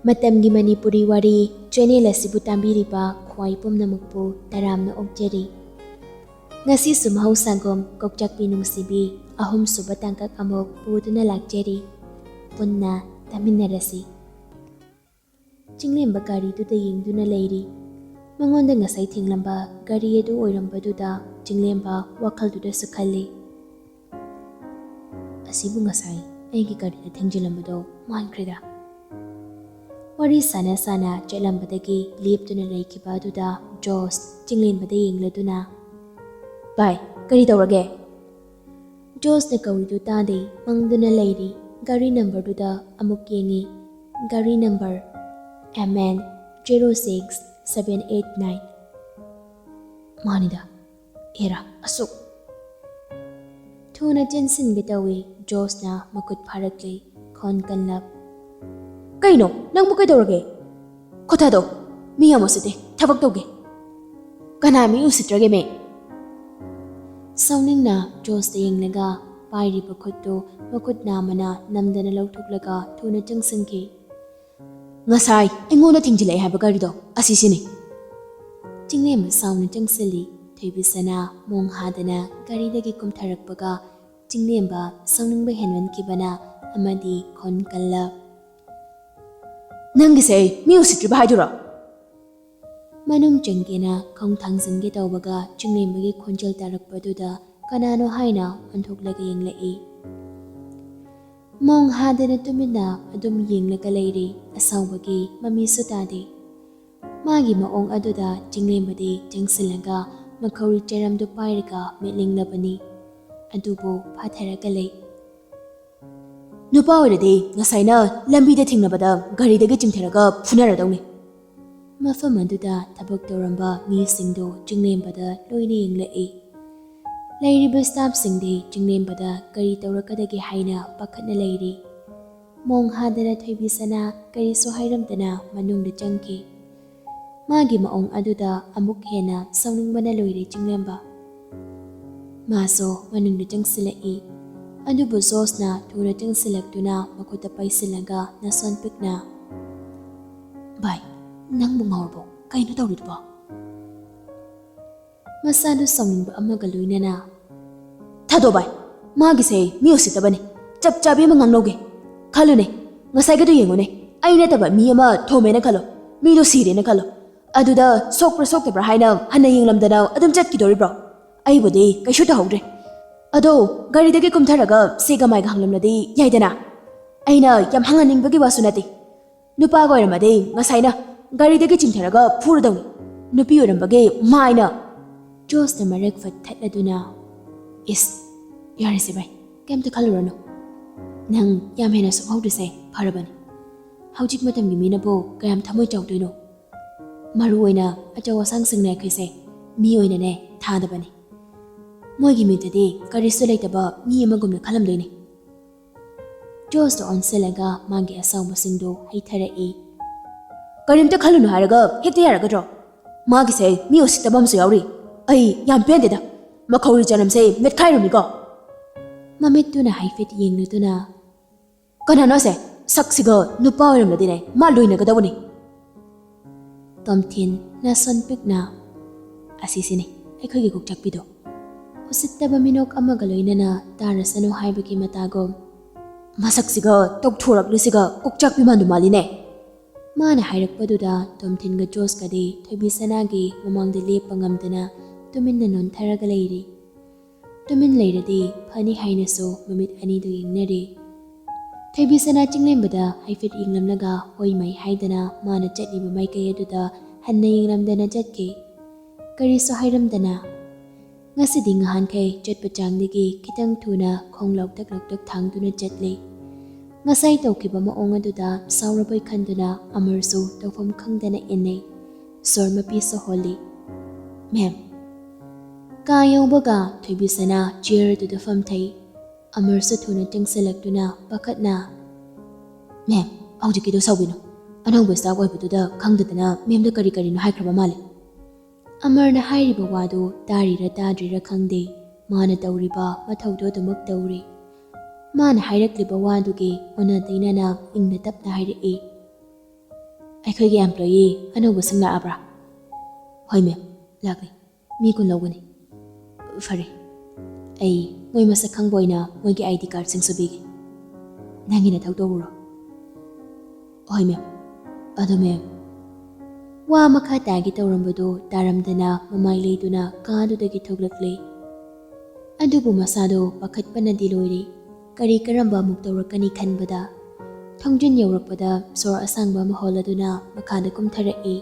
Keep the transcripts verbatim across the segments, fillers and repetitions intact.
ꯃꯇꯝꯒꯤ ꯃꯅꯤꯄꯨꯔꯤ ꯋꯥꯔꯤ ꯆꯦꯅꯦꯜ ꯑꯁꯤꯕꯨ ꯇꯥꯕꯤꯔꯤꯕ ꯈ꯭ꯋꯥꯏ ꯄꯨꯝꯅꯃꯛꯄꯨ ꯇꯔꯥꯝꯅ ꯑꯣꯛꯆꯔꯤ꯫ ꯉꯁꯤꯁꯨ ꯃꯍꯧꯁꯥꯒꯨꯝ ꯀꯣꯛꯆꯥꯛꯄꯤ ꯅꯨꯡꯁꯤꯕꯤ ꯑꯍꯨꯝꯁꯨꯕ ꯇꯥꯡꯀꯛ ꯑꯃꯨꯛ ꯄꯨꯗꯨꯅ ꯂꯥꯛꯆꯔꯤ꯫ ꯄꯨꯟꯅ ꯇꯥꯃꯤꯟꯅꯔꯁꯤ꯫ ꯆꯤꯡꯂꯦꯝꯕ ꯒꯥꯔꯤꯗꯨꯗ ꯌꯦꯡꯗꯨꯅ ꯂꯩꯔꯤ꯫ ꯃꯉꯣꯟꯗ ꯉꯁꯥꯏ ꯊꯦꯡꯂꯝꯕ ꯒꯥꯔꯤ ꯑꯗꯨ ꯑꯣꯏꯔꯝꯕꯗꯨꯗ ꯆꯤꯡꯂꯦꯝꯕ ꯋꯥꯈꯜꯗꯨꯗꯁꯨ ꯈꯜꯂꯤ꯫ "ꯑꯁꯤꯕꯨ ꯉꯁꯥꯏ ꯑꯩꯒꯤ ꯒꯥꯔꯤꯗ ꯊꯦꯡꯖꯤꯜꯂꯝꯕꯗꯣ ꯃꯥꯟꯈ꯭ꯔꯦꯗ꯫" ꯋꯥꯔꯤ ꯁꯥꯟꯅ ꯁꯥꯟꯅ ꯆꯠꯂꯝꯕꯗꯒꯤ ꯂꯦꯞꯇꯨꯅ ꯂꯩꯈꯤꯕ ꯑꯗꯨꯗ ꯖꯣꯁ ꯆꯤꯡꯂꯦꯝꯕꯗ ꯌꯦꯡꯂꯗꯨꯅ, "ꯚꯥꯏ, ꯀꯔꯤ ꯇꯧꯔꯒꯦ?" ꯖꯣꯁꯅ ꯀꯧꯔꯤꯗꯨ ꯇꯥꯗꯦ, ꯃꯪꯗꯨꯅ ꯂꯩꯔꯤ꯫ ꯒꯥꯔꯤ ꯅꯝꯕꯔꯗꯨꯗ ꯑꯃꯨꯛ ꯌꯦꯡꯉꯤ꯫ ꯒꯥꯔꯤ number M N zero six seven eight nine꯫ "ꯃꯥꯅꯤꯗ, ꯑꯦꯔꯥ, ꯑꯁꯨꯛ!" ꯊꯨꯅ ꯆꯦꯟꯁꯤꯟꯒꯦ ꯇꯧꯏ꯫ ꯖꯣꯁꯅ ꯃꯈꯨꯠ ꯐꯥꯔꯛꯂꯤ꯫ ꯈꯣꯟ ꯀꯟꯂꯞ, "ꯀꯩꯅꯣ? ꯅꯪꯕꯨ ꯀꯩꯗꯧꯔꯒꯦ? ꯈꯨꯠ ꯊꯥꯗꯣ꯫ ꯃꯤ ꯌꯥꯝ ꯎꯁꯤꯠꯇꯦ꯫ ꯊꯕꯛ ꯇꯧꯒꯦ꯫" "ꯀꯅꯥ ꯃꯤ ꯎꯁꯤꯠꯇ꯭ꯔꯒꯦ, ꯃꯦ?" ꯁꯥꯎꯅꯤꯡꯅ ꯖꯣꯁꯇ ꯌꯦꯡꯂꯒ ꯄꯥꯏꯔꯤꯕ ꯈꯨꯠꯇꯨ ꯃꯈꯨꯠ ꯅꯥꯝꯃꯅ ꯅꯝꯗꯅ ꯂꯧꯊꯣꯛꯂꯒ ꯊꯨꯅ ꯆꯪꯁꯤꯟꯈꯤ꯫ "ꯉꯁꯥꯏ ꯑꯩꯉꯣꯟꯗ ꯊꯤꯡꯖꯤꯜꯂꯛꯑꯦ ꯍꯥꯏꯕ ꯒꯥꯔꯤꯗꯣ, ꯑꯁꯤꯁꯤꯅꯤ꯫" ꯆꯤꯡꯂꯦꯝꯕ ꯁꯥꯎꯅ ꯆꯪꯁꯤꯜꯂꯤ꯫ ꯊꯣꯏꯕꯤꯁꯅꯥ ꯃꯣꯡ ꯍꯥꯗꯅ ꯒꯥꯔꯤꯗꯒꯤ ꯀꯨꯝꯊꯔꯛꯄꯒ ꯆꯤꯡꯂꯦꯝꯕ ꯁꯥꯎꯅꯤꯡꯕ ꯍꯦꯟꯃꯟꯈꯤꯕꯅ ꯑꯃꯗꯤ ꯈꯣꯟ ꯀꯜꯂ, "ꯅꯪꯒꯤꯁꯦ ꯑꯩ ꯃꯤ ꯎꯁꯤꯠꯇ꯭ꯔꯤꯕ ꯍꯥꯏꯗꯨꯔꯣ?" ꯃꯅꯨꯡ ꯆꯪꯒꯦꯅ ꯈꯣꯡ ꯊꯥꯡꯖꯤꯟꯒꯦ ꯇꯧꯕꯒ ꯆꯤꯡꯂꯦꯝꯕꯒꯤ ꯈꯣꯟꯖꯦꯜ ꯇꯥꯔꯛꯄꯗꯨꯗ ꯀꯅꯥꯅꯣ ꯍꯥꯏꯅ ꯑꯣꯟꯊꯣꯛꯂꯒ ꯌꯦꯡꯂꯛꯏ꯫ ꯃꯣꯡ ꯍꯥꯗꯅ ꯇꯨꯃꯤꯟꯅ ꯑꯗꯨꯝ ꯌꯦꯡꯂꯒ ꯂꯩꯔꯤ꯫ ꯑꯁꯥꯎꯕꯒꯤ ꯃꯃꯤꯁꯨ ꯇꯥꯗꯦ꯫ ꯃꯥꯒꯤ ꯃꯑꯣꯡ ꯑꯗꯨꯗ ꯆꯤꯡꯂꯦꯝꯕꯗꯤ ꯆꯪꯁꯤꯜꯂꯒ ꯃꯈꯧꯔꯤ ꯆꯔꯝꯗꯨ ꯄꯥꯏꯔꯒ ꯃꯤꯠꯂꯤꯡꯂꯕꯅꯤ꯫ ꯑꯗꯨꯕꯨ ꯐꯥꯊꯔꯒ ꯂꯩ꯫ "ꯅꯨꯄꯥ ꯑꯣꯏꯔꯗꯤ ꯉꯁꯥꯏꯅ ꯂꯝꯕꯤꯗ ꯊꯦꯡꯅꯕꯗ ꯒꯥꯔꯤꯗꯒꯤ ꯆꯤꯡꯊꯔꯒ ꯐꯨꯅꯔꯗꯧꯅꯤ꯫" ꯃꯐꯝ ꯑꯗꯨꯗ ꯊꯕꯛ ꯇꯧꯔꯝꯕ ꯃꯤꯁꯤꯡꯗꯨ ꯆꯤꯡꯂꯦꯝꯕꯗ ꯂꯣꯏꯅ ꯌꯦꯡꯂꯛꯏ꯫ ꯂꯩꯔꯤꯕ ꯁ꯭ꯇꯥꯐꯁꯤꯡꯗꯤ ꯆꯤꯡꯂꯦꯝꯕꯗ ꯀꯔꯤ ꯇꯧꯔꯛꯀꯗꯒꯦ ꯍꯥꯏꯅ ꯄꯥꯈꯠꯅ ꯂꯩꯔꯤ꯫ ꯃꯣꯡ ꯍꯥꯗꯅ ꯊꯣꯏꯕꯤꯁꯅꯥ ꯀꯔꯤꯁꯨ ꯍꯥꯏꯔꯝꯗꯅ ꯃꯅꯨꯡꯗ ꯆꯪꯈꯤ꯫ ꯃꯥꯒꯤ ꯃꯑꯣꯡ ꯑꯗꯨꯗ ꯑꯃꯨꯛ ꯍꯦꯟꯅ ꯁꯥꯎꯅꯤꯡꯕꯅ ꯂꯣꯏꯔꯦ ꯆꯤꯡꯂꯦꯝꯕ꯫ ꯃꯥꯁꯨ ꯃꯅꯨꯡꯗ ꯆꯪꯁꯤꯜꯂꯛꯏ꯫ ꯑꯗꯨꯕꯨ ꯖꯣꯁꯅ ꯊꯨꯅ ꯆꯪꯁꯤꯜꯂꯛꯇꯨꯅ ꯃꯈꯨꯠꯇ ꯄꯥꯏꯁꯤꯜꯂꯒ ꯅꯁꯣꯟ ꯄꯤꯛꯅ, "ꯚꯥꯏ, ꯅꯪꯕꯨ ꯉꯥꯎꯔꯕꯣ? ꯀꯩꯅꯣ ꯇꯧꯔꯤꯗꯨꯕꯣ?" ꯃꯁꯥꯗꯨ ꯁꯥꯎꯅꯤꯡꯕ ꯑꯃꯒ ꯂꯣꯏꯅꯅ, "ꯊꯥꯗꯣ ꯚꯥꯏ, ꯃꯥꯒꯤꯁꯦ ꯃꯤ ꯎꯁꯤꯠꯇꯕꯅꯦ꯫ ꯆꯞ ꯆꯥꯕꯤ ꯑꯃ ꯉꯥꯡꯅꯧꯒꯦ꯫ ꯈꯜꯂꯨꯅꯦ, ꯉꯁꯥꯏꯒꯤꯗꯣ ꯌꯦꯡꯉꯨꯅꯦ, ꯑꯩ ꯅꯠꯇꯕ ꯃꯤ ꯑꯃ ꯊꯣꯝꯃꯦꯅ ꯈꯜꯂꯣ, ꯃꯤꯗꯣ ꯁꯤꯔꯦꯅ ꯈꯜꯂꯣ, ꯑꯗꯨꯗ ꯁꯣꯛꯄ꯭ꯔꯥ ꯁꯣꯛꯇꯕ꯭ꯔꯥ ꯍꯥꯏꯅ ꯍꯟꯅ ꯌꯦꯡꯂꯝꯗꯅ ꯑꯗꯨꯝ ꯆꯠꯈꯤꯗꯣꯔꯤꯕ꯭ꯔꯣ? ꯑꯩꯕꯨꯗꯤ ꯀꯩꯁꯨ ꯇꯧꯍꯧꯗ꯭ꯔꯦ꯫ ꯑꯗꯣ ꯒꯥꯔꯤꯗꯒꯤ ꯀꯨꯝꯊꯔꯒ ꯁꯦꯒ ꯃꯥꯏꯒ ꯍꯪꯂꯝꯂꯗꯤ ꯌꯥꯏꯗꯅ꯫ ꯑꯩꯅ ꯌꯥꯝ ꯍꯪꯍꯟꯅꯤꯡꯕꯒꯤ ꯋꯥꯁꯨ ꯅꯠꯇꯦ꯫ ꯅꯨꯄꯥꯒ ꯑꯣꯏꯔꯝꯃꯗꯤ ꯉꯁꯥꯏꯅ ꯒꯥꯔꯤꯗꯒꯤ ꯆꯤꯡꯊꯔꯒ ꯐꯨꯔꯗꯧꯅꯤ꯫ ꯅꯨꯄꯤ ꯑꯣꯏꯔꯝꯕꯒꯤ ꯃꯥꯏꯅ꯫" ꯖꯣꯁꯅ ꯃꯔꯛ ꯐꯠ ꯊꯠꯂꯗꯨꯅ, "ꯏꯁ, ꯌꯥꯔꯦꯁꯦ ꯚꯥꯏ, ꯀꯩꯝꯇ ꯈꯜꯂꯨꯔꯅꯨ꯫ ꯅꯪ ꯌꯥꯝ ꯍꯦꯟꯅ ꯁꯣꯛꯍꯧꯗ꯭ꯔꯤꯁꯦ ꯐꯔꯕꯅꯤ꯫ ꯍꯧꯖꯤꯛ ꯃꯇꯝꯒꯤ ꯃꯤꯅꯕꯨ ꯀꯌꯥꯝ ꯊꯃꯣꯏ ꯆꯥꯎꯗꯣꯏꯅꯣ? ꯃꯔꯨ ꯑꯣꯏꯅ ꯑꯆꯧ ꯑꯁꯥꯡꯁꯤꯡꯅ ꯑꯩꯈꯣꯏꯁꯦ ꯃꯤ ꯑꯣꯏꯅꯅꯦ ꯊꯥꯗꯕꯅꯤ꯫ ꯃꯣꯏꯒꯤ ꯃꯤꯠꯇꯗꯤ ꯀꯔꯤꯁꯨ ꯂꯩꯇꯕ ꯃꯤ ꯑꯃꯒꯨꯝꯅ ꯈꯜꯂꯝꯗꯣꯏꯅꯤ꯫" ꯖꯣꯁꯇ ꯑꯣꯟꯁꯤꯜꯂꯒ ꯃꯥꯒꯤ ꯑꯁꯥꯎꯕꯁꯤꯡꯗꯨ ꯍꯩꯊꯔꯛꯏ꯫ "ꯀꯔꯤꯝꯇ ꯈꯜꯂꯨꯅꯨ ꯍꯥꯏꯔꯒ ꯍꯦꯛꯇ ꯌꯥꯔꯒꯗ꯭ꯔꯣ? ꯃꯥꯒꯤꯁꯦ ꯃꯤ ꯎꯁꯤꯠꯇꯕ ꯑꯃꯁꯨ ꯌꯥꯎꯔꯤ꯫ ꯑꯩ ꯌꯥꯝ ꯄꯦꯟꯗꯦꯗ꯫ ꯃꯈꯧꯔꯤ ꯆꯅꯝꯁꯦ ꯃꯦꯠꯈꯥꯏꯔꯨꯅꯤꯀꯣ꯫" ꯃꯃꯤꯠꯇꯨꯅ ꯍꯥꯏꯐꯦꯠ ꯌꯦꯡꯂꯨꯗꯨꯅ, "ꯀꯅꯥꯅꯣ ꯑꯁꯦ? ꯁꯛꯁꯤꯒ ꯅꯨꯄꯥ ꯑꯣꯏꯔꯝꯂꯗꯤꯅꯦ ꯃꯥ ꯂꯣꯏꯅꯒꯗꯧꯕꯅꯤ꯫" ꯇꯣꯝꯊꯤꯟ ꯅꯁꯣꯟ ꯄꯤꯛꯅ, "ꯑꯁꯤꯁꯤꯅꯤ ꯑꯩꯈꯣꯏꯒꯤ ꯀꯣꯛꯆꯥꯛꯄꯤꯗꯣ꯫" ꯎꯁꯤꯠꯇꯕ ꯃꯤꯅꯣꯛ ꯑꯃꯒ ꯂꯣꯏꯅꯅ ꯇꯥꯔꯁꯅꯨ ꯍꯥꯏꯕꯒꯤ ꯃꯇꯥꯒꯨꯝ, "ꯃꯁꯛꯁꯤꯒ ꯇꯧꯊꯣꯔꯛꯂꯤꯁꯤꯒ ꯀꯣꯛꯆꯥꯛꯄꯤ ꯃꯥꯟꯗꯨ ꯃꯥꯜꯂꯤꯅꯦ꯫" ꯃꯥꯅ ꯍꯥꯏꯔꯛꯄꯗꯨꯗ ꯇꯣꯝꯊꯤꯟꯒ ꯖꯣꯁꯀꯗꯤ ꯊꯣꯏꯕꯤ ꯁꯅꯥꯒꯤ ꯃꯃꯥꯡꯗ ꯂꯦꯞꯄ ꯉꯝꯗꯅ ꯇꯨꯃꯤꯟꯅ ꯅꯣꯟꯊꯔꯒ ꯂꯩꯔꯤ꯫ ꯇꯨꯃꯤꯟ ꯂꯩꯔꯗꯤ ꯐꯅꯤ ꯍꯥꯏꯅꯁꯨ ꯃꯃꯤꯠ ꯑꯅꯤꯗꯨ ꯌꯦꯡꯅꯔꯤ꯫ ꯊꯣꯏꯕꯤ ꯁꯅꯥ ꯆꯤꯡꯂꯦꯝꯕꯗ ꯍꯥꯏꯐꯦꯠ ꯌꯦꯡꯂꯝꯂꯒ ꯍꯣꯏ ꯃꯥꯏ ꯍꯥꯏꯗꯅ ꯃꯥꯅ ꯆꯠꯂꯤꯕ ꯃꯥꯏꯀꯩ ꯑꯗꯨꯗ ꯍꯟꯅ ꯌꯦꯡꯂꯝꯗꯅ ꯆꯠꯈꯤ꯫ ꯀꯔꯤꯁꯨ ꯍꯥꯏꯔꯝꯗꯅ꯫ ꯉꯁꯤꯗꯤ ꯉꯍꯥꯟꯈꯩ ꯆꯠꯄ ꯆꯥꯡꯗꯒꯤ ꯈꯤꯇꯪ ꯊꯨꯅ ꯈꯣꯡ ꯂꯥꯎꯇꯛ ꯂꯥꯎꯇꯛ ꯊꯥꯡꯗꯨꯅ ꯆꯠꯂꯤ꯫ ꯉꯁꯥꯏ ꯇꯧꯈꯤꯕ ꯃꯑꯣꯡ ꯑꯗꯨꯗ ꯁꯥꯎꯔꯕꯣꯏ ꯈꯟꯗꯨꯅ ꯑꯃꯔꯁꯨ ꯇꯧꯐꯝ ꯈꯪꯗꯅ ꯏꯟꯅꯩ꯫ ꯁꯣꯔ ꯃꯄꯤꯁꯨ ꯍꯣꯜꯂꯤ꯫ "ꯃꯦꯝ꯫" ꯀꯥ ꯌꯧꯕꯒ ꯊꯣꯏꯕꯤꯁꯅꯥ ꯆꯤꯌꯔ ꯑꯗꯨꯗ ꯐꯝꯊꯩ꯫ ꯑꯃꯔꯁꯨ ꯊꯨꯅ ꯆꯪꯁꯤꯜꯂꯛꯇꯨꯅ ꯄꯥꯈꯠꯅ, "ꯃꯦꯝ, ꯍꯧꯖꯤꯛꯀꯤꯗꯣ ꯁꯥꯎꯕꯤꯅꯨ꯫ ꯑꯅꯧꯕ ꯁ꯭ꯇꯥꯐ ꯑꯣꯏꯕꯗꯨꯗ ꯈꯪꯗꯗꯅ ꯃꯦꯝꯗ ꯀꯔꯤ ꯀꯔꯤꯅꯣ ꯍꯥꯏꯈ꯭ꯔꯕ ꯃꯥꯜꯂꯦ꯫" ꯑꯃꯔꯅ ꯍꯥꯏꯔꯤꯕ ꯋꯥꯗꯨ ꯇꯥꯔꯤꯔ ꯇꯥꯗ꯭ꯔꯤꯔ ꯈꯪꯗꯦ, ꯃꯥꯅ ꯇꯧꯔꯤꯕ ꯃꯊꯧꯗꯨ ꯑꯗꯨꯃꯛ ꯇꯧꯔꯤ꯫ ꯃꯥꯅ ꯍꯥꯏꯔꯛꯂꯤꯕ ꯋꯥꯗꯨꯒꯤ ꯑꯣꯟꯅ ꯇꯩꯅꯅ ꯏꯪꯅ ꯇꯞꯅ ꯍꯥꯏꯔꯛꯏ, ꯑꯩꯈꯣꯏꯒꯤ employee ꯑꯅꯧꯕꯁꯤꯡ ꯂꯥꯛꯑꯕ꯭ꯔꯥ? ꯍꯣꯏ ma'am, ꯂꯥꯛꯂꯤ꯫ ꯃꯤ ꯀꯨꯟ ꯂꯧꯒꯅꯤ꯫ ꯐꯔꯦ, ꯑꯩ ꯃꯣꯏ ꯃꯁꯛ ꯈꯪꯕ ꯑꯣꯏꯅ ꯃꯣꯏꯒꯤ ID cardꯁꯤꯡꯁꯨ ꯄꯤꯒꯦ꯫ ꯅꯪꯒꯤ ꯅꯊꯧ ꯇꯧꯔꯨꯔꯣ꯫ ꯍꯣꯏ ma'am꯫ ꯑꯗꯣ ma'am, ꯋꯥ ꯃꯈꯥ ꯇꯥꯒꯦ ꯇꯧꯔꯝꯕꯗꯨ ꯇꯥꯔꯝꯗꯅ ꯃꯃꯥꯏ ꯂꯩꯗꯨꯅ ꯀꯥꯗꯨꯗꯒꯤ ꯊꯣꯛꯂꯛꯂꯦ꯫ ꯑꯗꯨꯕꯨ ꯃꯁꯥꯗꯣ ꯄꯥꯈꯠꯄꯅꯗꯤ ꯂꯣꯏꯔꯦ꯫ ꯀꯔꯤ ꯀꯔꯝꯕ ꯑꯃꯨꯛ ꯇꯧꯔꯛꯀꯅꯤ ꯈꯟꯕꯗ ꯊꯣꯡꯖꯤꯟ ꯌꯧꯔꯛꯄꯗ ꯁꯣꯔ ꯑꯁꯥꯡꯕ ꯑꯃ ꯍꯣꯜꯂꯗꯨꯅ ꯃꯈꯥꯗ ꯀꯨꯝꯊꯔꯛꯏ꯫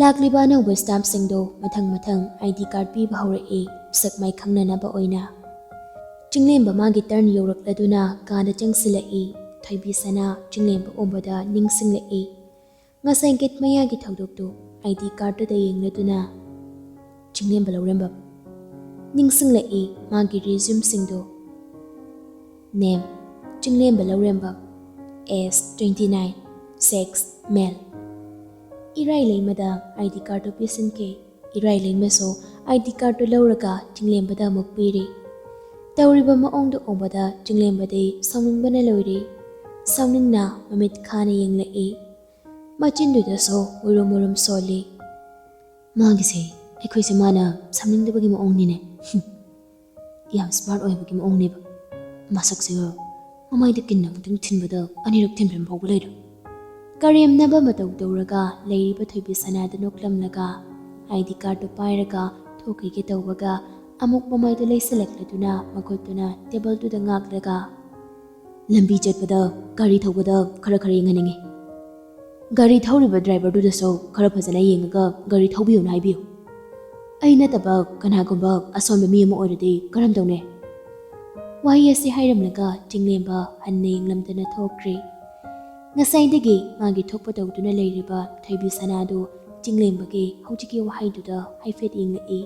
ꯂꯥꯛꯂꯤꯕ ꯑꯅꯧꯕ staffꯁꯤꯡꯗꯣ ꯃꯊꯪ ꯃꯊꯪ ID card ꯄꯤꯕ ꯍꯧꯔꯛꯏ, ꯁꯛ ꯃꯥꯏ ꯈꯪꯅꯅꯕ ꯑꯣꯏꯅ꯫ ꯆꯤꯡꯂꯦꯝꯕ ꯃꯥꯒꯤ turn ꯌꯧꯔꯛꯂꯗꯨꯅ ꯀꯥꯗ ꯆꯪꯁꯤꯜꯂꯛꯏ꯫ ꯊꯣꯏꯕꯤ ꯁꯅꯥ ꯆꯤꯡꯂꯦꯝꯕ ꯎꯕꯗ ꯅꯤꯡꯁꯤꯡꯂꯛꯏ꯫ ꯉꯁꯥꯏ gate ꯃꯌꯥꯒꯤ ꯊꯧꯗꯣꯛꯇꯨ ID cardꯇꯨꯗ ꯌꯦꯡꯂꯗꯨꯅ ꯆꯤꯡꯂꯦꯝꯕ ꯂꯧꯔꯦꯝꯕꯝ ꯅꯤꯡꯁꯤꯡꯂꯛꯏ꯫ ꯃꯥꯒꯤ resumeꯁꯤꯡꯗꯨ: name, ꯆꯤꯡꯂꯦꯝꯕ ꯂꯧꯔꯦꯝꯕꯝ, age twenty nine, sex male꯫ ꯏꯔꯥꯏ ꯂꯩꯃꯗ ID cardꯇꯨ ꯄꯤꯁꯤꯟꯈꯤ꯫ ꯏꯔꯥꯏ ꯂꯩꯃꯁꯨ ID cardꯇꯨ ꯂꯧꯔꯒ ꯆꯤꯡꯂꯦꯝꯕꯗ ꯑꯃꯨꯛ ꯄꯤꯔꯤ꯫ ꯇꯧꯔꯤꯕ ꯃꯑꯣꯡꯗꯨ ꯎꯕꯗ ꯆꯤꯡꯂꯦꯝꯕꯗꯤ ꯁꯥꯎꯅꯤꯡꯕꯅ ꯂꯣꯏꯔꯤ꯫ ꯁꯥꯎꯅꯤꯡꯅ ꯃꯃꯤꯠ ꯈꯥꯅ ꯌꯦꯡꯂꯛꯏ꯫ ꯃꯆꯤꯟꯗꯨꯗꯁꯨ ꯎꯔꯨꯝ ꯎꯔꯨꯝ ꯁꯣꯜꯂꯤ꯫ ꯃꯥꯒꯤꯁꯦ ꯑꯩꯈꯣꯏꯁꯦ ꯃꯥꯅ ꯁꯝꯅꯤꯡꯗꯕꯒꯤ ꯃꯑꯣꯡꯅꯤꯅꯦ꯫ ꯍꯨꯝ꯫ ꯌꯥꯝ smart ꯑꯣꯏꯕꯒꯤ ꯃꯑꯣꯡꯅꯦꯕ꯫ ꯃꯁꯛꯁꯤꯒ ꯃꯃꯥꯏꯗ ꯀꯤꯟ ꯑꯃꯨꯛꯇꯪ ꯊꯤꯟꯕꯗ ꯑꯅꯤꯔꯛ ꯊꯤꯟꯐꯝ ꯐꯥꯎꯕ ꯂꯩꯔꯦ꯫ ꯀꯔꯦꯝꯅꯕ ꯃꯇꯧ ꯇꯧꯔꯒ ꯂꯩꯔꯤꯕ ꯊꯣꯏꯕꯤ ꯁꯅꯥꯗ ꯅꯣꯛꯂꯝꯂꯒ ID cardꯇꯨ ꯄꯥꯏꯔꯒ ꯊꯣꯛꯈꯤꯒꯦ ꯇꯧꯕꯒ ꯑꯃꯨꯛ ꯃꯃꯥꯏꯗꯨ ꯂꯩꯁꯤꯜꯂꯛꯂꯗꯨꯅ ꯃꯈꯨꯠꯇꯨꯅ tableꯗꯨꯗ ꯉꯥꯛꯂꯒ, "ꯂꯝꯕꯤ ꯆꯠꯄꯗ ꯒꯥꯔꯤ ꯊꯧꯕꯗ ꯈꯔ ꯈꯔ ꯌꯦꯡꯍꯟꯅꯤꯡꯉꯤ꯫ ꯒꯥꯔꯤ ꯊꯧꯔꯤꯕ driverꯗꯨꯗꯁꯨ ꯈꯔ ꯐꯖꯅ ꯌꯦꯡꯉꯒ ꯒꯥꯔꯤ ꯊꯧꯕꯤꯌꯨꯅ ꯍꯥꯏꯕꯤꯌꯨ꯫ ꯑꯩ ꯅꯠꯇꯕ ꯀꯅꯥꯒꯨꯝꯕ ꯑꯁꯣꯟꯕ ꯃꯤ ꯑꯃ ꯑꯣꯏꯔꯗꯤ ꯀꯔꯝ ꯇꯧꯅꯤ?" ꯋꯥꯍꯩ ꯑꯁꯤ ꯍꯥꯏꯔꯝꯂꯒ ꯆꯤꯡꯂꯦꯝꯕ ꯍꯟꯅ ꯌꯦꯡꯂꯝꯗꯅ ꯊꯣꯛꯈ꯭ꯔꯦ꯫ ꯉꯁꯥꯏꯗꯒꯤ ꯃꯥꯒꯤ ꯊꯣꯛꯄ ꯇꯧꯗꯨꯅ ꯂꯩꯔꯤꯕ ꯊꯣꯏꯕꯤ ꯁꯅꯥꯗꯨ ꯆꯤꯡꯂꯦꯝꯕꯒꯤ ꯍꯧꯖꯤꯛꯀꯤ ꯋꯥꯍꯩꯗꯨꯗ ꯍꯥꯏꯐꯦꯠ ꯌꯦꯡꯂꯛꯏ꯫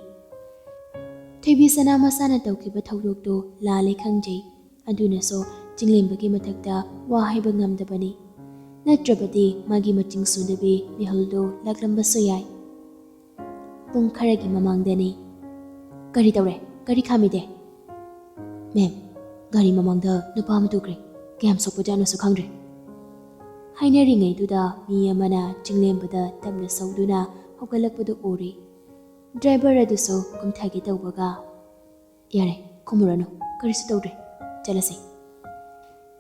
ꯊꯣꯏꯕꯤ ꯁꯅꯥ ꯃꯁꯥꯅ ꯇꯧꯈꯤꯕ ꯊꯧꯗꯣꯛꯇꯨ ꯂꯥꯜꯂꯦ ꯈꯪꯖꯩ꯫ ꯑꯗꯨꯅꯁꯨ ꯆꯤꯡꯂꯦꯝꯕꯒꯤ ꯃꯊꯛꯇ ꯋꯥ ꯍꯥꯏꯕ ꯉꯝꯗꯕꯅꯤ꯫ ꯅꯠꯇ꯭ꯔꯕꯗꯤ ꯃꯥꯒꯤ ꯃꯆꯤꯡ ꯁꯨꯗꯕꯤ ꯃꯤꯍꯨꯜꯗꯨ ꯂꯥꯛꯂꯝꯕꯁꯨ ꯌꯥꯏ꯫ ꯄꯨꯡ ꯈꯔꯒꯤ ꯃꯃꯥꯡꯗꯅꯤ꯫ "ꯀꯔꯤ ꯇꯧꯔꯦ? ꯀꯔꯤ ꯈꯥꯝꯃꯤꯗꯦ?" "Ma'am, ꯒꯥꯔꯤ ꯃꯃꯥꯡꯗ ꯅꯨꯄꯥ ꯑꯃ ꯇꯨꯈ꯭ꯔꯦ꯫ ꯀꯌꯥꯝ ꯁꯣꯛꯄꯖꯥꯠꯅꯣꯁꯨ ꯈꯪꯗ꯭ꯔꯦ꯫" ꯍꯥꯏꯅꯔꯤꯉꯩꯗꯨꯗ ꯃꯤ ꯑꯃꯅ ꯆꯤꯡꯂꯦꯝꯕꯗ ꯇꯞꯅ ꯁꯧꯗꯨꯅ ꯍꯧꯒꯠꯂꯛꯄꯗꯨ ꯎꯔꯦ꯫ ꯗ꯭ꯔꯥꯏꯚꯔ ꯑꯗꯨꯁꯨ ꯀꯨꯝꯊꯒꯦ ꯇꯧꯕꯒ, "ꯌꯥꯔꯦ, ꯈꯨꯝꯃꯨꯔꯅꯨ, ꯀꯔꯤꯁꯨ ꯇꯧꯗ꯭ꯔꯦ, ꯆꯠꯂꯁꯤ"꯫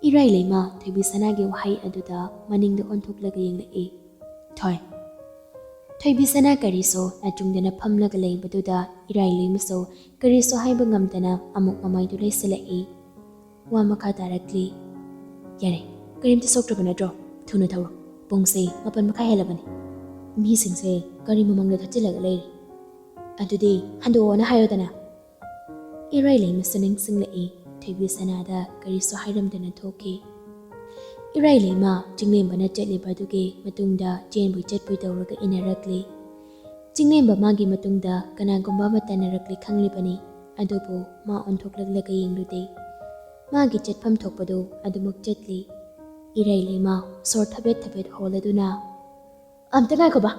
ꯏꯔꯥꯏ ꯂꯩꯃ ꯊꯣꯏꯕꯤ ꯁꯅꯥꯒꯤ ꯋꯥꯍꯩ ꯑꯗꯨꯗ ꯃꯅꯤꯡꯗ ꯑꯣꯟꯊꯣꯛꯂꯒ ꯌꯦꯡꯂꯛꯏ꯫ ꯊꯣꯏ꯫ ꯊꯣꯏꯕꯤ ꯁꯅꯥ ꯀꯔꯤꯁꯨ ꯅꯥꯆꯨꯡꯗꯅ ꯐꯝꯂꯒ ꯂꯩꯕꯗꯨꯗ ꯏꯔꯥꯏ ꯂꯩꯃꯁꯨ ꯀꯔꯤꯁꯨ ꯍꯥꯏꯕ ꯉꯝꯗꯅ ꯑꯃꯨꯛ ꯃꯃꯥꯏꯗꯨ ꯂꯩꯁꯤꯜꯂꯛꯏ꯫ ꯋꯥ ꯃꯈꯥ ꯇꯥꯔꯛꯂꯤ꯫ "ꯌꯥꯔꯦ, ꯀꯔꯤꯝꯇ ꯁꯣꯛꯇ꯭ꯔꯕ ꯅꯠꯇ꯭ꯔꯣ? ꯊꯨꯅ ꯊꯧꯔꯣ꯫ ꯄꯨꯡꯁꯦ ꯃꯥꯄꯟ ꯃꯈꯥꯏ ꯍꯦꯜꯂꯕꯅꯤ꯫ ꯃꯤꯁꯤꯡꯁꯦ ꯒꯥꯔꯤ ꯃꯃꯥꯡꯗ ꯊꯠꯆꯤꯜꯂꯒ ꯂꯩꯔꯦ꯫ ꯑꯗꯨꯗꯤ ꯍꯟꯗꯣꯛꯑꯣꯅ ꯍꯥꯏꯌꯣꯗꯅ"꯫ ꯏꯔꯥꯏ ꯂꯩꯃꯁꯨ ꯅꯤꯡꯁꯤꯡꯂꯛꯏ꯫ ꯊꯣꯏꯕꯤ ꯁꯅꯥꯗ ꯀꯔꯤꯁꯨ ꯍꯥꯏꯔꯝꯗꯅ ꯊꯣꯛꯈꯤ꯫ ꯏꯔꯥꯏ ꯂꯩꯃ ꯆꯤꯡꯂꯦꯝꯕꯅ ꯆꯠꯂꯤꯕ ꯑꯗꯨꯒꯤ ꯃꯇꯨꯡꯗ ꯆꯦꯟꯕꯣꯏ ꯆꯠꯄꯣꯏ ꯇꯧꯔꯒ ꯏꯟꯅꯔꯛꯂꯤ꯫ ꯆꯤꯡꯂꯦꯝꯕ ꯃꯥꯒꯤ ꯃꯇꯨꯡꯗ ꯀꯅꯥꯒꯨꯝꯕ ꯑꯃ ꯇꯥꯟꯅꯔꯛꯂꯤ ꯈꯪꯂꯤꯕꯅꯤ, ꯑꯗꯨꯕꯨ ꯃꯥ ꯑꯣꯟꯊꯣꯛꯂꯛꯂꯒ ꯌꯦꯡꯂꯨꯗꯦ꯫ ꯃꯥꯒꯤ ꯆꯠꯐꯝ ꯊꯣꯛꯄꯗꯨ ꯑꯗꯨꯃꯛ ꯆꯠꯂꯤ꯫ ꯏꯔꯥꯏ ꯂꯩꯃ ꯁꯣꯔ ꯊꯕꯦꯠ ꯊꯕꯦꯠ ꯍꯣꯜꯂꯗꯨꯅ, "ꯑꯝꯇ ꯉꯥꯏꯈꯣꯕ!"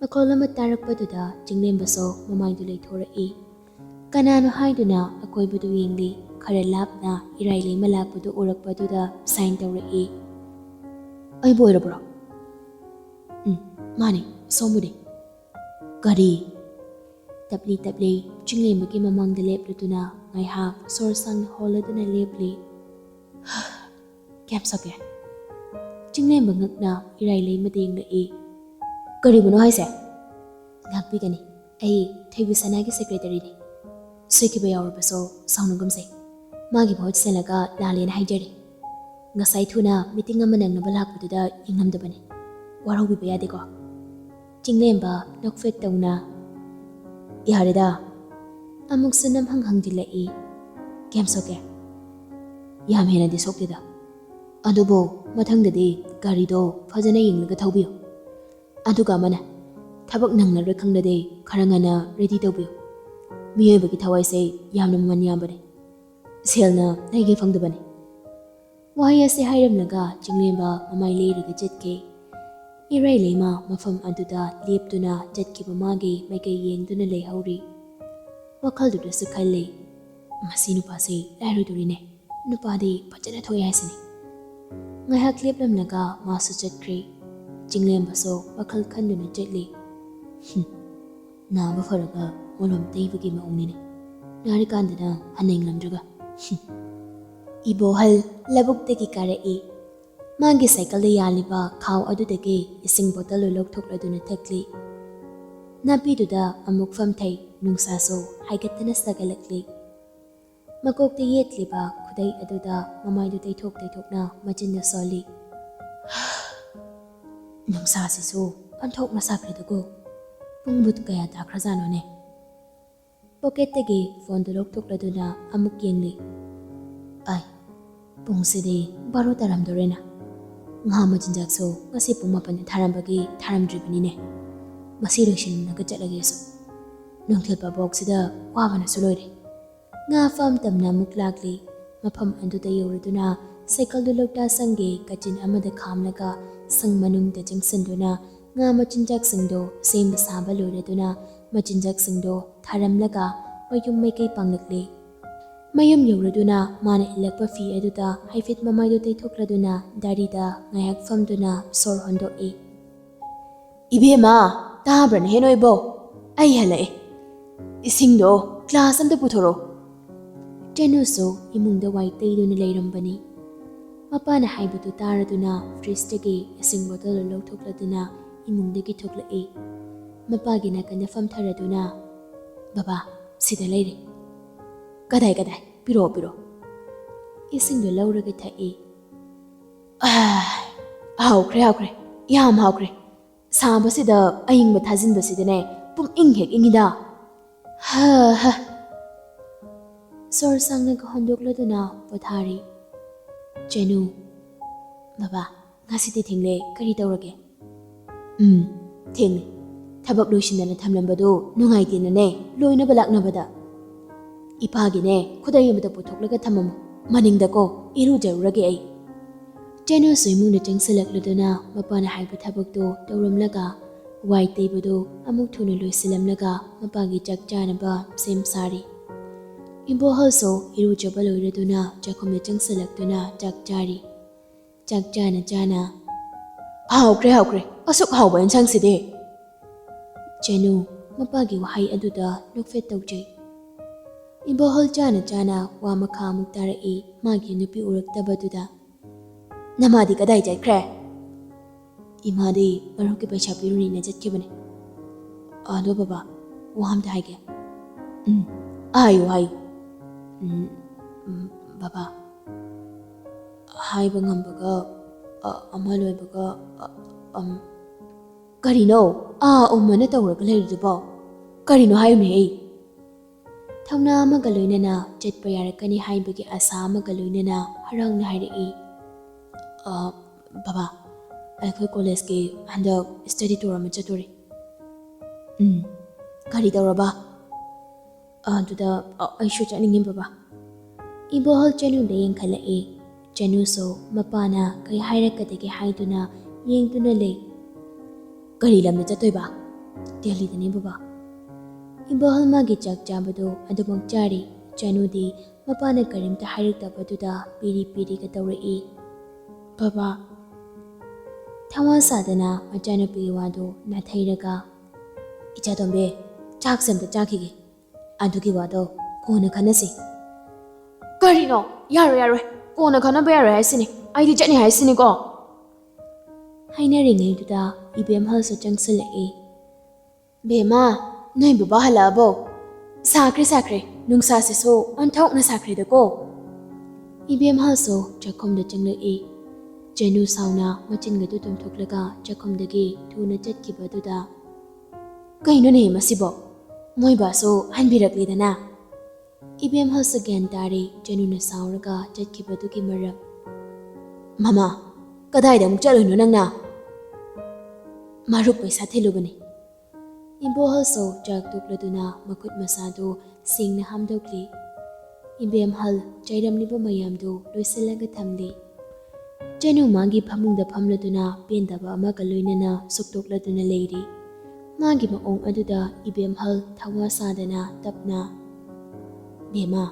ꯃꯈꯣꯜ ꯑꯃ ꯇꯥꯔꯛꯄꯗꯨꯗ ꯆꯤꯡꯂꯦꯝꯕꯁꯨ ꯃꯃꯥꯏꯗꯨ ꯂꯩꯊꯣꯔꯛꯏ꯫ ꯀꯅꯥꯅꯣ ꯍꯥꯏꯗꯨꯅ ꯑꯀꯣꯏꯕꯗꯨ ꯌꯦꯡꯂꯤ꯫ ꯈꯔ ꯂꯥꯞꯅ ꯏꯔꯥꯏ ꯂꯩꯃ ꯂꯥꯛꯄꯗꯨ ꯎꯔꯛꯄꯗꯨꯗ ꯁꯥꯏꯟ ꯇꯧꯔꯛꯏ꯫ "ꯑꯩꯕꯨ ꯑꯣꯏꯔꯕ꯭ꯔꯣ?" "ꯎꯝ, ꯃꯥꯅꯦ, ꯁꯣꯝꯕꯨꯅꯦ"꯫ "ꯀꯔꯤ?" ꯇꯞꯂꯤ ꯇꯞꯂꯤ ꯆꯤꯡꯂꯦꯝꯕꯒꯤ ꯃꯃꯥꯡꯗ ꯂꯦꯞꯂꯗꯨꯅ ꯉꯥꯏꯍꯥꯛ ꯁꯣꯔ ꯁꯥꯡꯅ ꯍꯣꯜꯂꯗꯨꯅ ꯂꯦꯞꯂꯤ꯫ "ꯀꯌꯥꯝ ꯁꯣꯛꯀꯦ?" ꯆꯤꯡꯂꯦꯝꯕ ꯉꯛꯅ ꯏꯔꯥꯏ ꯂꯩꯃꯗ ꯌꯦꯡꯂꯛꯏ꯫ "ꯀꯔꯤꯕꯨꯅꯣ ꯍꯥꯏꯁꯦ?" "ꯉꯥꯛꯄꯤꯒꯅꯤ, ꯑꯩ ꯊꯣꯏꯕꯤ ꯁꯅꯥꯒꯤ ꯁꯦꯀ꯭ꯔꯦꯇꯔꯤꯅꯤ꯫ ꯁꯣꯏꯈꯤꯕ ꯌꯥꯎꯔꯕꯁꯨ ꯁꯥꯎꯅꯒꯨꯝꯁꯦ꯫ ꯃꯥꯒꯤ ꯃꯍꯨꯠ ꯁꯤꯜꯂꯒ ꯂꯥꯜꯂꯦꯅ ꯍꯥꯏꯖꯔꯤ꯫ ꯉꯁꯥꯏ ꯊꯨꯅ ꯃꯤꯇꯤꯡ ꯑꯃ ꯅꯪꯅꯕ ꯂꯥꯛꯄꯗꯨꯗ ꯌꯦꯡꯉꯝꯗꯕꯅꯤ꯫ ꯋꯥꯔꯧꯕꯤꯕ ꯌꯥꯗꯦꯀꯣ"꯫ ꯆꯤꯡꯂꯦꯝꯕ ꯅꯣꯛꯐꯦꯠ ꯇꯧꯅ, "ꯌꯥꯔꯦꯗ"꯫ ꯑꯃꯨꯛꯁꯨ ꯅꯝꯍꯪ ꯍꯪꯖꯤꯜꯂꯛꯏ꯫ "ꯀꯌꯥꯝ ꯁꯣꯛꯀꯦ?" "ꯌꯥꯝ ꯍꯦꯟꯅꯗꯤ ꯁꯣꯛꯇꯦꯗ꯫ ꯑꯗꯨꯕꯨ ꯃꯊꯪꯗꯗꯤ ꯒꯥꯔꯤꯗꯣ ꯐꯖꯅ ꯌꯦꯡꯂꯒ ꯊꯧꯕꯤꯌꯨ꯫ ꯑꯗꯨꯒ ꯑꯃꯅ, ꯊꯕꯛ ꯅꯪꯂꯔꯣꯏ ꯈꯪꯂꯗꯤ ꯈꯔ ꯉꯟꯅ ꯔꯦꯗꯤ ꯇꯧꯕꯤꯌꯨ꯫ ꯃꯤꯑꯣꯏꯕꯒꯤ ꯊꯋꯥꯏꯁꯦ ꯌꯥꯝꯅ ꯃꯃꯜ ꯌꯥꯝꯕꯅꯤ꯫ ꯁꯦꯜꯅ ꯂꯩꯒꯦ ꯐꯪꯗꯕꯅꯤ"꯫ ꯋꯥꯍꯩ ꯑꯁꯤ ꯍꯥꯏꯔꯝꯂꯒ ꯆꯤꯡꯂꯦꯝꯕ ꯃꯃꯥꯏ ꯂꯩꯔꯒ ꯆꯠꯈꯤ꯫ ꯏꯔꯥꯏ ꯂꯩꯃ ꯃꯐꯝ ꯑꯗꯨꯗ ꯂꯦꯞꯇꯨꯅ ꯆꯠꯈꯤꯕ ꯃꯥꯒꯤ ꯃꯥꯏꯀꯩ ꯌꯦꯡꯗꯨꯅ ꯂꯩꯍꯧꯔꯤ꯫ ꯋꯥꯈꯜꯗꯨꯗꯁꯨ ꯈꯜꯂꯤ, "ꯃꯁꯤ ꯅꯨꯄꯥꯁꯤ ꯂꯥꯏꯔꯣꯏꯗꯣꯔꯤꯅꯦ꯫ ꯅꯨꯄꯥꯗꯤ ꯐꯖꯅ ꯊꯣꯛꯑꯦ ꯍꯥꯏꯁꯤꯅꯤ"꯫ ꯉꯥꯏꯍꯥꯛ ꯂꯦꯞꯂꯝꯂꯒ ꯃꯥꯁꯨ ꯆꯠꯈ꯭ꯔꯦ꯫ ꯆꯤꯡꯂꯦꯝꯕꯁꯨ ꯋꯥꯈꯜ ꯈꯟꯗꯨꯅ ꯆꯠꯂꯤ꯫ "ꯍꯨꯝ, ꯅꯥꯕ ꯐꯔꯒ ꯃꯣꯂꯣꯝ ꯇꯩꯕꯒꯤ ꯃꯑꯣꯡꯅꯤꯅꯦ꯫ ꯅꯥꯔꯤꯀꯥꯟꯗꯅ ꯍꯟꯅ ꯌꯦꯡꯂꯝꯗ꯭ꯔꯒ꯫ ꯍꯨꯝ꯫" ꯏꯕꯣꯍꯜ ꯂꯧꯕꯨꯛꯇꯒꯤ ꯀꯥꯔꯛꯏ꯫ ꯃꯥꯒꯤ ꯁꯥꯏꯀꯜꯗ ꯌꯥꯜꯂꯤꯕ ꯈꯥꯎ ꯑꯗꯨꯗꯒꯤ ꯏꯁꯤꯡ ꯕꯣꯇꯜꯗꯨ ꯂꯧꯊꯣꯛꯂꯗꯨꯅ ꯊꯛꯂꯤ꯫ ꯅꯥꯄꯤꯗꯨꯗ ꯑꯃꯨꯛ ꯐꯝꯊꯩ꯫ ꯅꯨꯡꯁꯥꯁꯨ ꯍꯥꯏꯒꯠꯇꯅ ꯁꯥꯒꯠꯂꯛꯂꯤ꯫ ꯃꯀꯣꯛꯇ ꯌꯦꯠꯂꯤꯕ ꯈꯨꯗꯩ ꯑꯗꯨꯗ ꯃꯃꯥꯏꯗꯨ ꯇꯩꯊꯣꯛ ꯇꯩꯊꯣꯛꯅ ꯃꯆꯤꯟꯗ ꯁꯣꯜꯂꯤ꯫ "ꯅꯨꯡꯁꯥꯁꯤꯁꯨ ꯑꯣꯟꯊꯣꯛꯅ ꯁꯥꯈ꯭ꯔꯦꯗꯀꯣ꯫ ꯄꯨꯡꯕꯨ ꯀꯌꯥ ꯇꯥꯈ꯭ꯔꯖꯥꯠꯅꯣꯅꯦ?" ꯄꯣꯀꯦꯠꯇꯒꯤ ꯐꯣꯟꯗꯨ ꯂꯧꯊꯣꯛꯂꯗꯨꯅ ꯑꯃꯨꯛ ꯌꯦꯡꯂꯤ꯫ "ꯑꯥꯏ, ꯄꯨꯡꯁꯤꯗꯤ ꯕꯥꯔꯣ ꯇꯥꯔꯝꯗꯣꯔꯦꯅ꯫ ꯉꯥ ꯃꯆꯤꯟꯖꯥꯛꯁꯨ ꯉꯁꯤ ꯄꯨꯡ ꯃꯥꯄꯟꯗ ꯊꯥꯔꯝꯕꯒꯤ ꯊꯥꯔꯝꯗ꯭ꯔꯤꯕꯅꯤꯅꯦ꯫ ꯃꯁꯤ ꯂꯣꯏꯁꯤꯟꯂꯒ ꯆꯠꯂꯒꯦ ꯑꯩꯁꯨ꯫ ꯅꯨꯡꯊꯤꯜ ꯄꯥꯕꯣꯛꯁꯤꯗ ꯋꯥꯕꯅꯁꯨ ꯂꯣꯏꯔꯦ꯫" ꯉꯥ ꯐꯥꯝ ꯇꯝꯅ ꯑꯃꯨꯛ ꯂꯥꯛꯂꯤ꯫ ꯃꯐꯝ ꯑꯗꯨꯗ ꯌꯧꯔꯗꯨꯅ ꯁꯥꯏꯀꯜꯗꯨ ꯂꯧꯇꯥ ꯁꯪꯒꯤ ꯀꯥꯆꯤꯟ ꯑꯃꯗ ꯈꯥꯝꯂꯒ ꯁꯪ ꯃꯅꯨꯡꯗ ꯆꯪꯁꯤꯟꯗꯨꯅ ꯉꯥ ꯃꯆꯤꯟꯖꯥꯛꯁꯤꯡꯗꯣ ꯁꯦꯝꯕ ꯁꯥꯕ ꯂꯣꯏꯔꯗꯨꯅ ꯃꯆꯤꯟꯖꯥꯛꯁꯤꯡꯗꯣ ꯊꯥꯔꯝꯂꯒ ꯃꯌꯨꯝ ꯃꯥꯏꯀꯩ ꯄꯥꯡꯂꯛꯂꯤ꯫ ꯃꯌꯨꯝ ꯌꯧꯔꯗꯨꯅ ꯃꯥꯅ ꯏꯜꯂꯛꯄ ꯐꯤ ꯑꯗꯨꯗ ꯍꯥꯏꯐꯦꯠ ꯃꯃꯥꯏꯗꯨ ꯇꯩꯊꯣꯛꯂꯗꯨꯅ ꯗꯥꯔꯤꯗ ꯉꯥꯏꯍꯥꯛ ꯐꯝꯗꯨꯅ ꯁꯣꯔ ꯍꯣꯟꯗꯣꯛꯏ꯫ "ꯏꯕꯦꯝꯃ, ꯇꯥꯕ꯭ꯔꯥ ꯅꯍꯦ ꯅꯣꯏꯕꯣ? ꯑꯩ ꯍꯜꯂꯛꯑꯦ꯫ ꯏꯁꯤꯡꯗꯣ ꯒ꯭ꯂꯥꯁ ꯑꯝꯇ ꯄꯨꯊꯣꯔꯛꯑꯣ꯫" ꯆꯅꯨꯁꯨ ꯏꯃꯨꯡꯗ ꯋꯥꯏ ꯇꯩꯗꯨꯅ ꯂꯩꯔꯝꯕꯅꯤ꯫ ꯃꯄꯥꯅ ꯍꯥꯏꯕꯗꯨ ꯇꯥꯔꯗꯨꯅ ꯐ꯭ꯔꯤꯖꯇꯒꯤ ꯏꯁꯤꯡ ꯕꯣꯇꯜ ꯂꯧꯊꯣꯛꯂꯗꯨꯅ ꯏꯃꯨꯡꯗꯒꯤ ꯊꯣꯛꯂꯛꯏ꯫ ꯃꯄꯥꯒꯤ ꯅꯥꯀꯟꯗ ꯐꯝꯊꯔꯗꯨꯅ, "ꯕꯕꯥ, ꯁꯤꯗ ꯂꯩꯔꯦ꯫ ꯀꯗꯥꯏ, ꯀꯗꯥꯏ? ꯄꯤꯔꯛꯑꯣ, ꯄꯤꯔꯛꯑꯣ꯫" ꯏꯁꯤꯡꯗꯨ ꯂꯧꯔꯒ ꯊꯛꯏ꯫ "ꯑꯥ, ꯍꯥꯎꯈ꯭ꯔꯦ, ꯍꯥꯎꯈ꯭ꯔꯦ꯫ ꯌꯥꯝ ꯍꯥꯎꯈ꯭ꯔꯦ꯫ ꯁꯥꯕꯁꯤꯗ ꯑꯏꯪꯕ ꯊꯥꯖꯤꯟꯕꯁꯤꯗꯅꯦ ꯄꯨꯡ ꯏꯪ ꯍꯦꯛ ꯏꯪꯉꯤꯗ꯫ ꯍꯥ, ꯍꯥ꯫" ꯁꯣꯔ ꯁꯥꯡꯅꯒ ꯍꯣꯟꯗꯣꯛꯂꯗꯨꯅ ꯄꯣꯊꯥꯔꯤ꯫ ꯆꯅꯨ, "ꯕꯕꯥ, ꯉꯁꯤꯗꯤ ꯊꯦꯡꯂꯦ, ꯀꯔꯤ ꯇꯧꯔꯒꯦ?" "ꯎꯝ, ꯊꯦꯡꯂꯦ꯫ ꯊꯕꯛ ꯂꯣꯏꯁꯤꯟꯗꯅ ꯊꯝꯂꯝꯕꯗꯣ ꯅꯨꯡꯉꯥꯏꯇꯦꯅꯅꯦ, ꯂꯣꯏꯅꯕ ꯂꯥꯛꯅꯕꯗ꯫ ꯏꯄꯥꯒꯤꯅꯦ, ꯈꯨꯗꯩ ꯑꯃꯗ ꯄꯨꯊꯣꯛꯂꯒ ꯊꯝꯃꯝꯃꯣ꯫ ꯃꯅꯤꯡꯗꯀꯣ, ꯏꯔꯨꯖꯔꯨꯔꯒꯦ ꯑꯩ꯫" ꯆꯅꯨꯁꯨ ꯏꯃꯨꯡꯗ ꯆꯪꯁꯤꯜꯂꯛꯂꯗꯨꯅ ꯃꯄꯥꯅ ꯍꯥꯏꯕ ꯊꯕꯛꯇꯣ ꯇꯧꯔꯝꯂꯒ ꯋꯥꯏ ꯇꯩꯕꯗꯨ ꯑꯃꯨꯛ ꯊꯨꯅ ꯂꯣꯏꯁꯤꯜꯂꯝꯂꯒ ꯃꯄꯥꯒꯤ ꯆꯥꯛ ꯆꯥꯅꯕ ꯁꯦꯝ ꯁꯥꯔꯤ꯫ ꯏꯕꯣꯍꯜꯁꯨ ꯏꯔꯨꯖꯕ ꯂꯣꯏꯔꯗꯨꯅ ꯆꯥꯛꯈꯨꯝꯗ ꯆꯪꯁꯤꯜꯂꯛꯇꯨꯅ ꯆꯥꯛ ꯆꯥꯔꯤ꯫ ꯆꯥꯛ ꯆꯥꯅ ꯆꯥꯅ, "ꯍꯥꯎꯈ꯭ꯔꯦ, ꯍꯥꯎꯈ꯭ꯔꯦ, ꯑꯁꯨꯛ ꯍꯥꯎꯕ ꯏꯟꯁꯥꯡꯁꯤꯗꯤ!" ꯆꯅꯨ ꯃꯄꯥꯒꯤ ꯋꯥꯍꯩ ꯑꯗꯨꯗ ꯅꯣꯛꯐꯦꯠ ꯇꯧꯖꯩ꯫ ꯏꯕꯣꯍꯜ ꯆꯥꯅ ꯆꯥꯅ ꯋꯥ ꯃꯈꯥ ꯑꯃꯨꯛ ꯇꯥꯔꯛꯏ, ꯃꯥꯒꯤ ꯅꯨꯄꯤ ꯎꯔꯛꯇꯕꯗꯨꯗ꯫ "ꯅꯃꯥꯗꯤ ꯀꯗꯥꯏ ꯆꯠꯈ꯭ꯔꯦ?" "ꯏꯃꯥꯗꯤ ꯃꯔꯨꯞꯀꯤ ꯄꯩꯁꯥ ꯄꯤꯔꯨꯅꯤꯅ ꯆꯠꯈꯤꯕꯅꯦ꯫ ꯑꯗꯣ ꯕꯕꯥ, ꯋꯥ ꯑꯝꯇ ꯍꯥꯏꯒꯦ꯫" "ꯎꯝ, ꯍꯥꯏꯌꯨ, ꯍꯥꯏꯌꯨ꯫" "ꯎꯝ, ꯎꯝ, ꯕꯕꯥ, ꯍꯥꯏꯕ ꯉꯝꯕꯒ, ꯑ, ꯑꯃ ꯂꯣꯏꯕꯒ, ꯑ, ꯑꯝ, ꯀꯔꯤꯅꯣ ꯑꯥ ꯎꯝ ꯑꯅ ꯇꯧꯔꯒ ꯂꯩꯔꯤꯗꯨꯕꯣ? ꯀꯔꯤꯅꯣ ꯍꯥꯏꯌꯨꯅꯦ ꯑꯩ?" ꯊꯧꯅꯥ ꯑꯃꯒ ꯂꯣꯏꯅꯅ ꯆꯠꯄ ꯌꯥꯔꯛꯀꯅꯤ ꯍꯥꯏꯕꯒꯤ ꯑꯥꯁꯥ ꯑꯃꯒ ꯂꯣꯏꯅꯅ ꯍꯔꯥꯎꯅ ꯍꯥꯏꯔꯛꯏ, "ꯑ, ꯕꯕꯥ, ꯑꯩꯈꯣꯏ ꯀꯣꯂꯦꯖꯀꯤ ꯍꯟꯗꯛ study tour ꯑꯃ ꯆꯠꯇꯣꯔꯤ꯫" "ꯎꯝ, ꯀꯔꯤ ꯇꯧꯔꯕ?" "ꯑꯗꯨꯗ, ꯑ, ꯑꯩꯁꯨ ꯆꯠꯅꯤꯡꯉꯤ ꯕꯕꯥ꯫" ꯏꯕꯣꯍꯜ ꯆꯅꯨꯗ ꯌꯦꯡꯈꯠꯂꯛꯏ꯫ ꯆꯅꯨꯁꯨ ꯃꯄꯥꯅ ꯀꯩ ꯍꯥꯏꯔꯛꯀꯗꯒꯦ ꯍꯥꯏꯗꯨꯅ ꯌꯦꯡꯗꯨꯅ ꯂꯩ꯫ "ꯀꯔꯤ ꯂꯝꯗ ꯆꯠꯇꯣꯏꯕ?" "ꯗꯦꯜꯂꯤꯗꯅꯦ ꯕꯕꯥ꯫" ꯏꯕꯣꯍꯜ ꯃꯥꯒꯤ ꯆꯥꯛ ꯆꯥꯕꯗꯨ ꯑꯗꯨꯃꯛ ꯆꯥꯔꯤ꯫ ꯆꯅꯨꯗꯤ ꯃꯄꯥꯅ ꯀꯔꯤꯝꯇ ꯍꯥꯏꯔꯛꯇꯕꯗꯨꯗ ꯄꯤꯔꯤ ꯄꯤꯔꯤꯒ ꯇꯧꯔꯛꯏ꯫ "ꯕꯕꯥ꯫" ꯊꯋꯥ ꯁꯥꯗꯅ ꯃꯆꯥꯅꯨꯄꯤꯒꯤ ꯋꯥꯗꯨ ꯅꯥꯊꯩꯔꯒ, "ꯏꯆꯥꯇꯣꯝꯕꯤ, ꯆꯥꯛꯁꯦ ꯑꯝꯇ ꯆꯥꯈꯤꯒꯦ꯫ ꯑꯗꯨꯒꯤ ꯋꯥꯗꯣ ꯀꯣꯟꯅ ꯈꯟꯅꯁꯤ꯫" "ꯀꯔꯤꯅꯣ? ꯌꯥꯔꯣꯏ, ꯌꯥꯔꯣꯏ꯫ ꯀꯣꯟꯅ ꯈꯟꯅꯕ ꯌꯥꯔꯣꯏ ꯍꯥꯏꯁꯤꯅꯤ꯫ ꯑꯩꯗꯤ ꯆꯠꯅꯤ ꯍꯥꯏꯁꯤꯅꯤꯀꯣ꯫" ꯍꯥꯏꯅꯔꯤꯉꯩꯗꯨꯗ ꯏꯕꯦꯝꯍꯜꯁꯨ ꯆꯪꯁꯤꯜꯂꯛꯏ꯫ "ꯕꯦꯝꯃ, ꯅꯣꯏ ꯕꯕꯥ ꯍꯜꯂꯛꯑꯕꯣ? ꯁꯥꯈ꯭ꯔꯦ, ꯁꯥꯈ꯭ꯔꯦ꯫ ꯅꯨꯡꯁꯥꯁꯤꯁꯨ ꯑꯣꯟꯊꯣꯛꯅ ꯁꯥꯈ꯭ꯔꯦꯗꯀꯣ꯫" ꯏꯕꯦꯝꯍꯜꯁꯨ ꯆꯥꯛꯈꯨꯝꯗ ꯆꯪꯂꯛꯏ꯫ ꯆꯅꯨ ꯁꯥꯎꯅ ꯃꯆꯤꯟꯒꯗꯨ ꯇꯨꯝꯊꯣꯛꯂꯒ ꯆꯥꯛꯈꯨꯝꯗꯒꯤ ꯊꯨꯅ ꯆꯠꯈꯤꯕꯗꯨꯗ, "ꯀꯩꯅꯣꯅꯦ ꯃꯁꯤꯕꯣ? ꯃꯣꯏ ꯕꯥꯁꯨ ꯍꯟꯕꯤꯔꯛꯂꯦꯗꯅ꯫" ꯏꯕꯦꯝꯍꯜꯁꯨ ꯒ꯭ꯌꯥꯟ ꯇꯥꯔꯦ ꯆꯅꯨꯅ ꯁꯥꯎꯔꯒ ꯆꯠꯈꯤꯕꯗꯨꯒꯤ ꯃꯔꯝ꯫ "ꯃꯃꯥ, ꯀꯗꯥꯏꯗ ꯑꯃꯨꯛ ꯆꯠꯂꯨꯏꯅꯣ ꯅꯪꯅ?" "ꯃꯔꯨꯞ ꯄꯩꯁꯥ ꯊꯤꯜꯂꯨꯕꯅꯤ꯫" ꯏꯕꯣꯍꯜꯁꯨ ꯆꯥꯛ ꯇꯣꯛꯂꯗꯨꯅ ꯃꯈꯨꯠ ꯃꯁꯥꯗꯨ ꯁꯦꯡꯅ ꯍꯥꯝꯗꯣꯛꯂꯤ꯫ ꯏꯕꯦꯝꯍꯜ ꯆꯩꯔꯝꯂꯤꯕ ꯃꯌꯥꯝꯗꯨ ꯂꯣꯏꯁꯤꯜꯂꯒ ꯊꯝꯂꯤ꯫ ꯆꯅꯨ ꯃꯥꯒꯤ ꯐꯃꯨꯡꯗ ꯐꯝꯂꯗꯨꯅ ꯄꯦꯟꯗꯕ ꯑꯃꯒ ꯂꯣꯏꯅꯅ ꯁꯨꯛꯇꯣꯛꯂꯗꯨꯅ ꯂꯩꯔꯤ꯫ ꯃꯥꯒꯤ ꯃꯑꯣꯡ ꯑꯗꯨꯗ ꯏꯕꯦꯝꯍꯜ ꯊꯋꯥ ꯁꯥꯗꯅ ꯇꯞꯅ, "ꯕꯦꯝꯃ,